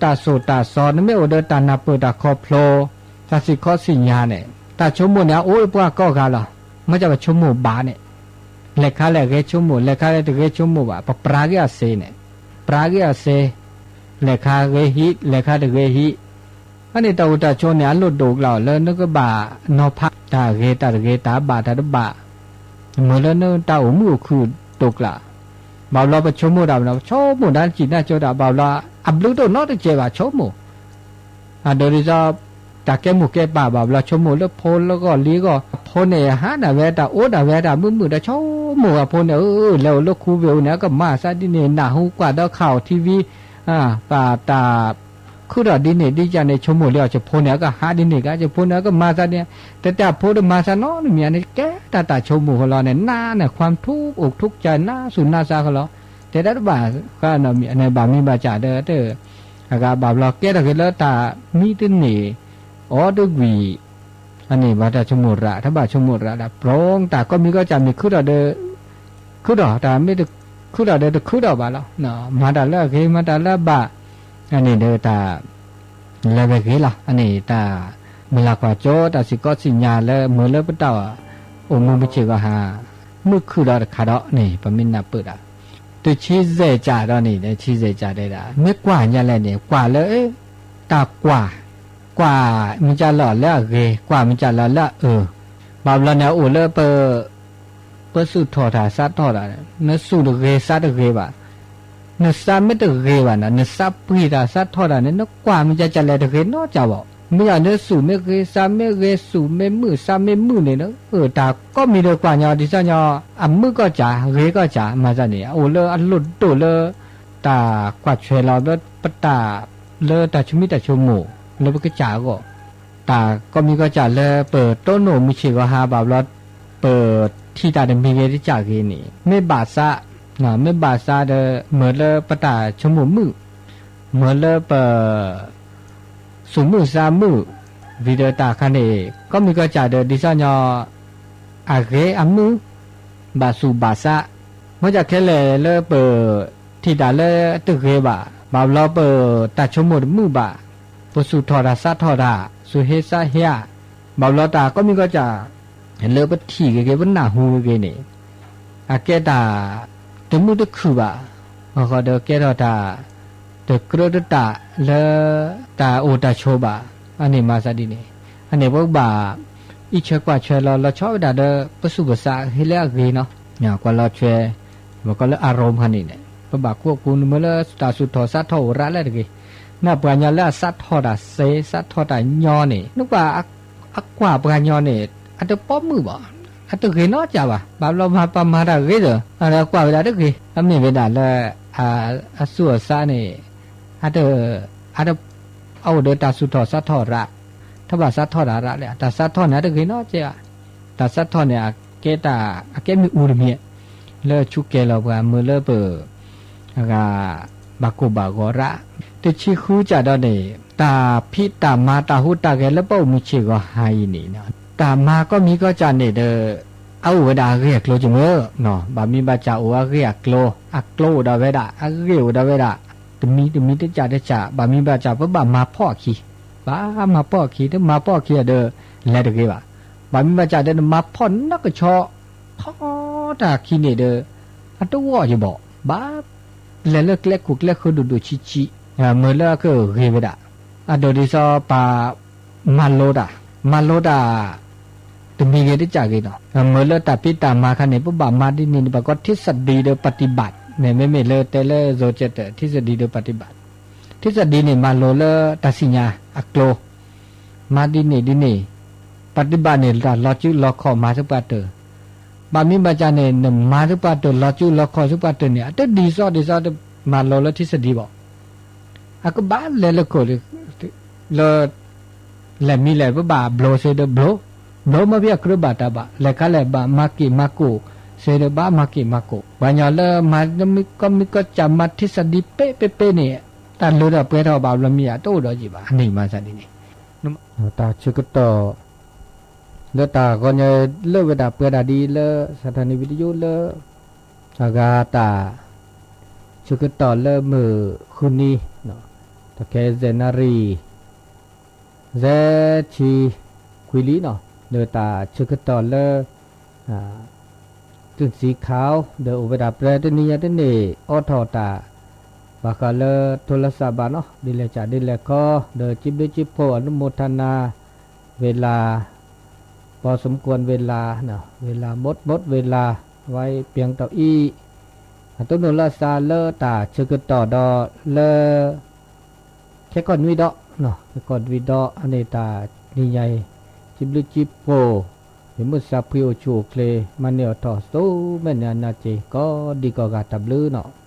ဒီးတၢ်သိၣ်တၢ်သီ နမ့ၢ်အိၣ်ဒီးတၢ်နၢ်ပၢၢ်တၢ်ခီဖျိ တၢ်သ့ၣ်ခီသ့ၣ်ညါန့ၣ် တၢ်ဆိကမိၣ်န့ၣ် အအိၣ်လၢပှၤကိးဂၤလီၤ. မ့ၢ်ကဘၣ်ဆိကမိၣ်ဘၣ်န့ၣ် လဲၤခါလဲၣ်ဂဲၤဆိကမိၣ် လဲၤခါလဲၣ်တဂဲၤဆိကမိၣ်ဘၣ် ပပြးက့ၤအစ့န့ၣ်, ပြးက့ၤအစ့, လဲၤခါဂဲၤဟံး လဲၤခါတဂဲၤဟံး အန့ၣ်တၢ်အိၣ်တၢ်ဆိးန့ၣ် အလိၣ်ဒိၣ်ကျါလၢနကဘၣ်နီၤဖး တၢ်ဂ့ၤတၢ်တဂ့ၤ တၢ်ဘၣ်တၢ်တဘၣ်, မ့ၢ်လၢနတၢ်အိၣ်မုာ်အိၣ်ခုၣ်ဒိၣ်ကျါ, ဘၣ်ဘျီပဆိကမိၣ်တၢ်ဘၣ်နီၤ ပဆိကမိၣ်တၢ်နစံးနၢ်ကၠိတၢ် ဘၣ်ဘျီ အဘျုးတအိၣ်နီတစဲးဘၣ်ဆိကမိၣ် အဒိဒ်သိး တၢ်ကဲမိၢ်ကဲပၢ်ဘၣ်ဘျီ ဆိကမိၣ်လၢဖိလၢဂီၢ်လံဂီၢ် အဖိန့ၣ် ဟးဒၣ်ဝဲတၢ်အိၣ်ဒၣ်ဝဲတၢ်မုာ်မုာ်ဒီး ဆိကမိၣ်အဖိန့ၣ် အၢ လဲၤအိၣ်လၢခူဝ့ၢ်အူန့ၣ် အကမၤသးဒ်န့ၣ် နၢ်ဟူကွၢ်ဒီးခးအီၣ်ထံဝံ ပတၢ်ခုထီၣ်ဒ်န့ၣ်ဒ်ကန့ၣ် ဆိကမိၣ်လံအီၤ ယဖိန့ၣ် အကဟးဒ်န့ၣ်က ယဖိန့ၣ် အကမၤသးဒ်န့ၣ် တၢ်တၢ်ဖိတမၤသးနီတမံၤန့ၣ် ကဲတၢ်တၢ်ဆိကမိၣ်ဃီလီၤန့ၣ် နးန့ၣ် ความทุกข์อกทุกข์ใจ နးဆူၣ်နးဆါဃီလီၤ တဲတၢ်တဘၣ်ဃးနီတမံၤ အန့ၣ်ဘၣ်မံဘၣ်စၢ်ဒီး အဂၤဘၣ်ဘျီကဲထီၣ်က့ၤလၢတၢ်မံတန့ၢ် အီၤတကွံာ် အန့ၣ်ဘၣ်တၢ်ဆိကမိၣ်ရး တဘၣ်ဆိကမိၣ်ရးဒၣ် ပျီတၢ်ကိးမံၤကိးကၢ်မ့ၢ်ခုထီၣ်ဒီး ခုထီၣ် တၢ်မ့ၢ်တခုထီၣ်ဒီးတခုထီၣ်ဘၣ်လီၤ. မၤတၢ်လၢအဂ့ၤ မၤတၢ်လၢအဘၣ် အန့ၣ်ဒီးတၢ် လဲၤဝဲဂ့ၤလီၤ. အန့ၣ်တၢ်မုၢ်လၢ်ကွၢ်စိ တၢ်စံၣ်ကီးစံၣ်ညါလၢ မ့ၢ်လၢပတၢ်အိၣ်မူမုၢ်ဆ့ၣ်ဂီၤဟါ မုၢ်ခုၣ်ဒီးတခါဒီးန့ၣ် ပမ့ၢ်နၢ်ပၢၢ်ဒၣ် တဆံယဲၢ်ကၢ်ဒီးန့ၣ် တဆံယဲၢ်ကၢ်တဲဒၣ် မ့ၢ်ကွၢ်ညါလဲၣ်န့ၣ် ကွၢ်လၢ တၢ်ကွၢ် ကွၢ်မ့ၢ်ကၢ်လီၤလၢအဂ့ၤ ကွၢ်မ့ၢ်ကၢ်လီၤလၢအအၢ ဘၣ်ဘျီန့ၣ် အိၣ်လၢပ ပသူၣ်ထီၣ်တၢ်စးထီၣ်တၢ် နသူၣ်တဂ့ၤစးတဂ့ၤဘၣ်, နစးမ့ၢ်တဂ့ၤဘၣ်နီၤ နစးပှ့ၤတၢ်စးထီၣ်တၢ်န့ၣ် နကွၢ်မ့ၢ်ကၢ်ကၢ်လဲၣ်တဂ့ၤနီတစဲးဘၣ်. မ့ၢ်ယၤနသူၣ်မ့ၢ်ဂ့ၤ စးမ့ၢ်ဂ့ၤ သူၣ်မ့ၢ်မုာ် စးမ့ၢ်မုာ်န့ၣ် တၢ်ကိးမံၤဒီးကွၢ်ညီ ဒ်သိးညီ အမုာ်ကီၢ်စး ဂ့ၤကီၢ်စး မၤသးန့ၣ် အအိၣ်လၢအလိၣ်ဒိၣ်လၢ တၢ်ကွၢ်ဆွဲလီၤ ပတၢ် လၢတၢ်ဆိမံတၢ်ဆိမိၣ် လၢပကစၢ်အဂီၢ် တၢ်ကိးမံၤကိးစၢ်လၢပတိၢ်နီၣ်မုၢ်ဆ့ၣ်ဂီၤဟါဘၣ်ဘျီ ပထံၣ်တၢ်တမံၤဂ့ၤတစဲးဂ့ၤန့ၣ် မ့ၢ်ဘၣ်ဆၣ်, မ့ၢ်ဘၣ်ဆၣ်ဒီး မ့ၢ်လၢပတၢ်ဆိကမိၣ်မုာ်, မ့ၢ်လၢပ သူၣ်မုာ်သးမုာ်, ဝံၤဒီးတၢ်ခါန့ၣ် ကိးမံၤကိးစၢ်ဒီး ဒ်သိးညီ အဂ့ၤအမုာ် ဘၣ်သူၣ်ဘၣ်သး, မ့ၢ်ကၢ်ခဲလၢာ်လၢပ ထံၣ်တၢ်လၢတဂ့ၤဘၣ်, ဘၣ်ဘျီပတၢ်ဆိကမိၣ်တမုာ်ဘၣ်, ပသူၣ်ထီၣ်တၢ်စးထီၣ်တၢ်, သူၣ်ဟ့သးဟ့ဧါ, ဘၣ်ဘျီတၢ်ကိးမံၤကိးစၢ် လၢပထံၣ်ဂ့ၤဂ့ၤ ပနၢ်ဟူဂ့ၤဂ့ၤန့ၣ် အကဲတၢ်တမုာ်တခုၣ်ဘၣ်, အဃိဒီးကဲထီၣ်တၢ် တကြၢးတတၢ်လၢ တၢ်အိၣ်တၢ်ဆိးဘၣ်, အန့ၣ်မၤသးဒ်န့ၣ်, အန့ၣ်ပကဘၣ် အံးဆၢကွၢ်ဆၢလီၤ လီၤဆီဝဲဒၣ်ဒီး ပသူၣ်ပသးဟ့လၢအဂ့ၤနီၤ, ကွၢ်လီၤဆွဲ ပကိးလၢ อารมณ์ ခါန့ၣ်န့ၣ် ပဘၣ်ကွၢ်ကူနမ့ၢ်လၢတၢ်သူၣ်ထီၣ်စးထီၣ်အိၣ်ရးလၢတဂ့ၤ, နပှၤကညီလၢအစးထီၣ်တၢ်စ့ စးထီၣ်တၢ်ညီန့ၣ် နကွၢ် အကွၢ်ပှၤကညီန့ၣ် အတပိာ်မုၣ်ဘၣ်, အတဂ့ၤနီတစဲးဘၣ်, ဘၣ်ဘျီမၤပှၤမၤတၢ်ဂ့ၤဒီး အကွၢ်ဝဲဒၣ်တဂ့ၤ, အမ့ၢ်ဝဲဒၣ်လၢ အသူၣ်အသးန့ၣ် အတ အအိၣ်ဒီးတၢ်သူၣ်ထီၣ်စးထီၣ်ရး, တဘၣ်စးထီၣ်တၢ်ရးလဲၣ်, တၢ်စးထီၣ်န့ၣ် အတဂ့ၤနီတစဲးဘၣ်, တၢ်စးထီၣ်န့ၣ် အကဲတၢ် အကဲမ့ၣ်အူတမံၤ လၢဆူးကဲၤလီၤပှၤမ့ၢ်လၢပ အဂၤ ဘၣ်ကိၢ်ဘၣ်ဂီၤရး, တဆံဃုစးဒီးန့ၣ် တၢ်ဖံးတၢ်မၤတၢ်ဟူးတၢ်ဂဲၤလၢပအိၣ်မုၢ်ဆ့ၣ်ဂီၤဟါအံၤန့ၣ် တၢ်မၤကိးမံၤကိးစၢ်န့ၣ်ဒီး အအိၣ်ဝဲဒၣ်အဂ့ၢ်အကျိၤကမၢ, ဘၣ်မံၤဘၣ်စၢ်အိၣ်အဂ့ၢ်အကျိၤ, အကျိၤအိၣ်ဒီးဝဲဒၣ်, အဂ့ၢ်အိၣ်ဒီးဝဲဒၣ်, တမံၤတမံၤတစၢ်တစၢ်, ဘၣ်မံၤဘၣ်စၢ်ပဘၣ်မၤဖီၣ်အခံ, ဘၣ်မၤဖီၣ်အခံ, တမၤဖီၣ်အခံဒီး လဲၤတဂ့ၤဘၣ်, ဘၣ်မံၤဘၣ်စၢ်ဒီးနမၤဖီၣ်နီၢ်ကဆီ ထီတၢ်ခံန့ၣ်ဒီး အတဂီၢ်ယဘၣ်, ဘၣ်လဲၤလၢကျဲခိၣ်ကျဲဃၢၤဒိၣ်ဒိၣ်ဆံးဆံး, မ့ၢ်လၢအကဂ့ၤဝဲဒၣ်, အဒိဒ်သိးပမၤလိတၢ်, မၤလိတၢ် တမံၤဂ့ၤတကးဂ့ၤနီၤ, မ့ၢ်လၢတၢ်ဖံးတၢ်မၤခါန့ၣ် ပဘၣ်မၤဒ်န့ၣ်န့ၣ် ပှၤကိး ทฤษฎี ဒီး ปฏิบัติ န့ၣ် မ့မ့ၢ်လၢတဲလၢ ယိၤကဲးတၢး ทฤษฎี ဒီး ปฏิบัติ, ทฤษฎี န့ၣ် မၤလိလၢတၢ်စံၣ်ညါအကျိၤ မၤဒ်န့ၣ်ဒ်န့ၣ်, ပฏิบัติ န့ၣ် တၢ်လီၤစုလီၤခီၣ်မၤဆူပှၤတၢၢ်, ဘၣ်မနုၤဘၣ်ကန့ၣ် နမၤဆူပှၤတၢၢ် လီၤစုလီၤခီၣ်ဆူပှၤတၢၢ်န့ၣ် အတဒ်သိးဒ်သိး မၤလိလၢ ทฤษฎี ဘၣ် အကဘၣ်လဲၤလၢခိၣ် လၢ လဲၤမံၤလဲၣ် ပဘၣ်ဘျိးစ့ဒီးဘျိး, ဘျိးမ့ၢ်ဖဲအကြၢးဘၣ်တၢ်ဘၣ်, လဲၤခါလဲၣ်ဘၣ်မၤက့ၣ်မၤကိၣ်စ့ဒီး ဘၣ်မၤက့ၣ်မၤကိၣ်, ပှၤကညီလၢမၤကီမံၤကီစၢ် မၤ ทฤษฎี ပဲပဲပဲန့ၣ် တၢ်လၢဒီးပှဲၤထီၣ်ဘၣ်ဘျီမံၤ အတအိၣ်ဒီးယံာ်ဘၣ် အန့ၣ်မၤသးဒ်န့ၣ် တၢ်ဆၢကတီၢ် လၢတၢ်ဂီၤညါလၢဝဲဒၣ်ပှဲၤဒၣ်ဒ်လၢ สถานีวิทยุ လၢ အဂၤတၢ် ဆၢကတီၢ်လၢမုၢ်ဃုနံၤ တၢ်ခဲ စဲးနၣ်ရံၣ် စဲးဆံခွံလံနီၤ လၢတၢ်ဆၢကတီၢ်လၢ ကၠိၣ်စံခါ ဒီးအိၣ်ဝဲဒၣ်ပြၢတနံၤညါတန့ၢ် အိးထီၣ်တၢ် ဘၣ်ဃးလၢထိလၢစးဘၣ်နီၤ ဒ်လဲၣ်စးဒ်လဲၣ်ခီ ဒီးစံးဘျုးစံးဖှိၣ် อนุโมทนา ဝ့ၤလး ပီစမကွၢ်ဝ့ၤလး ဝ့ၤလးမူတ်းမူတ်းဝ့ၤလး ဝဲပၠီတီၢ်အံၤ အတိၢ်နီၣ်လၢအသးလၢတၢ်ဆၢကတီၢ်ဒီးလၢ ခဲကီၢ်နွံဒီး ခဲကီၢ်နွံဒီး အန့ၣ်တၢ်နံၤညါအံၤ စံးဘျုးစံးဖှိၣ် ယမုၢ်သးဖှံအိၣ်ဆူၣ်အိၣ်ချ့ မၤန့ၢ်အီၣ်ထီၣ်သိမဲာ်န့ၣ်အနၢ်က့ၤ ကိးဒံကိးဂၤတၢ်ဘျုးနီၤ.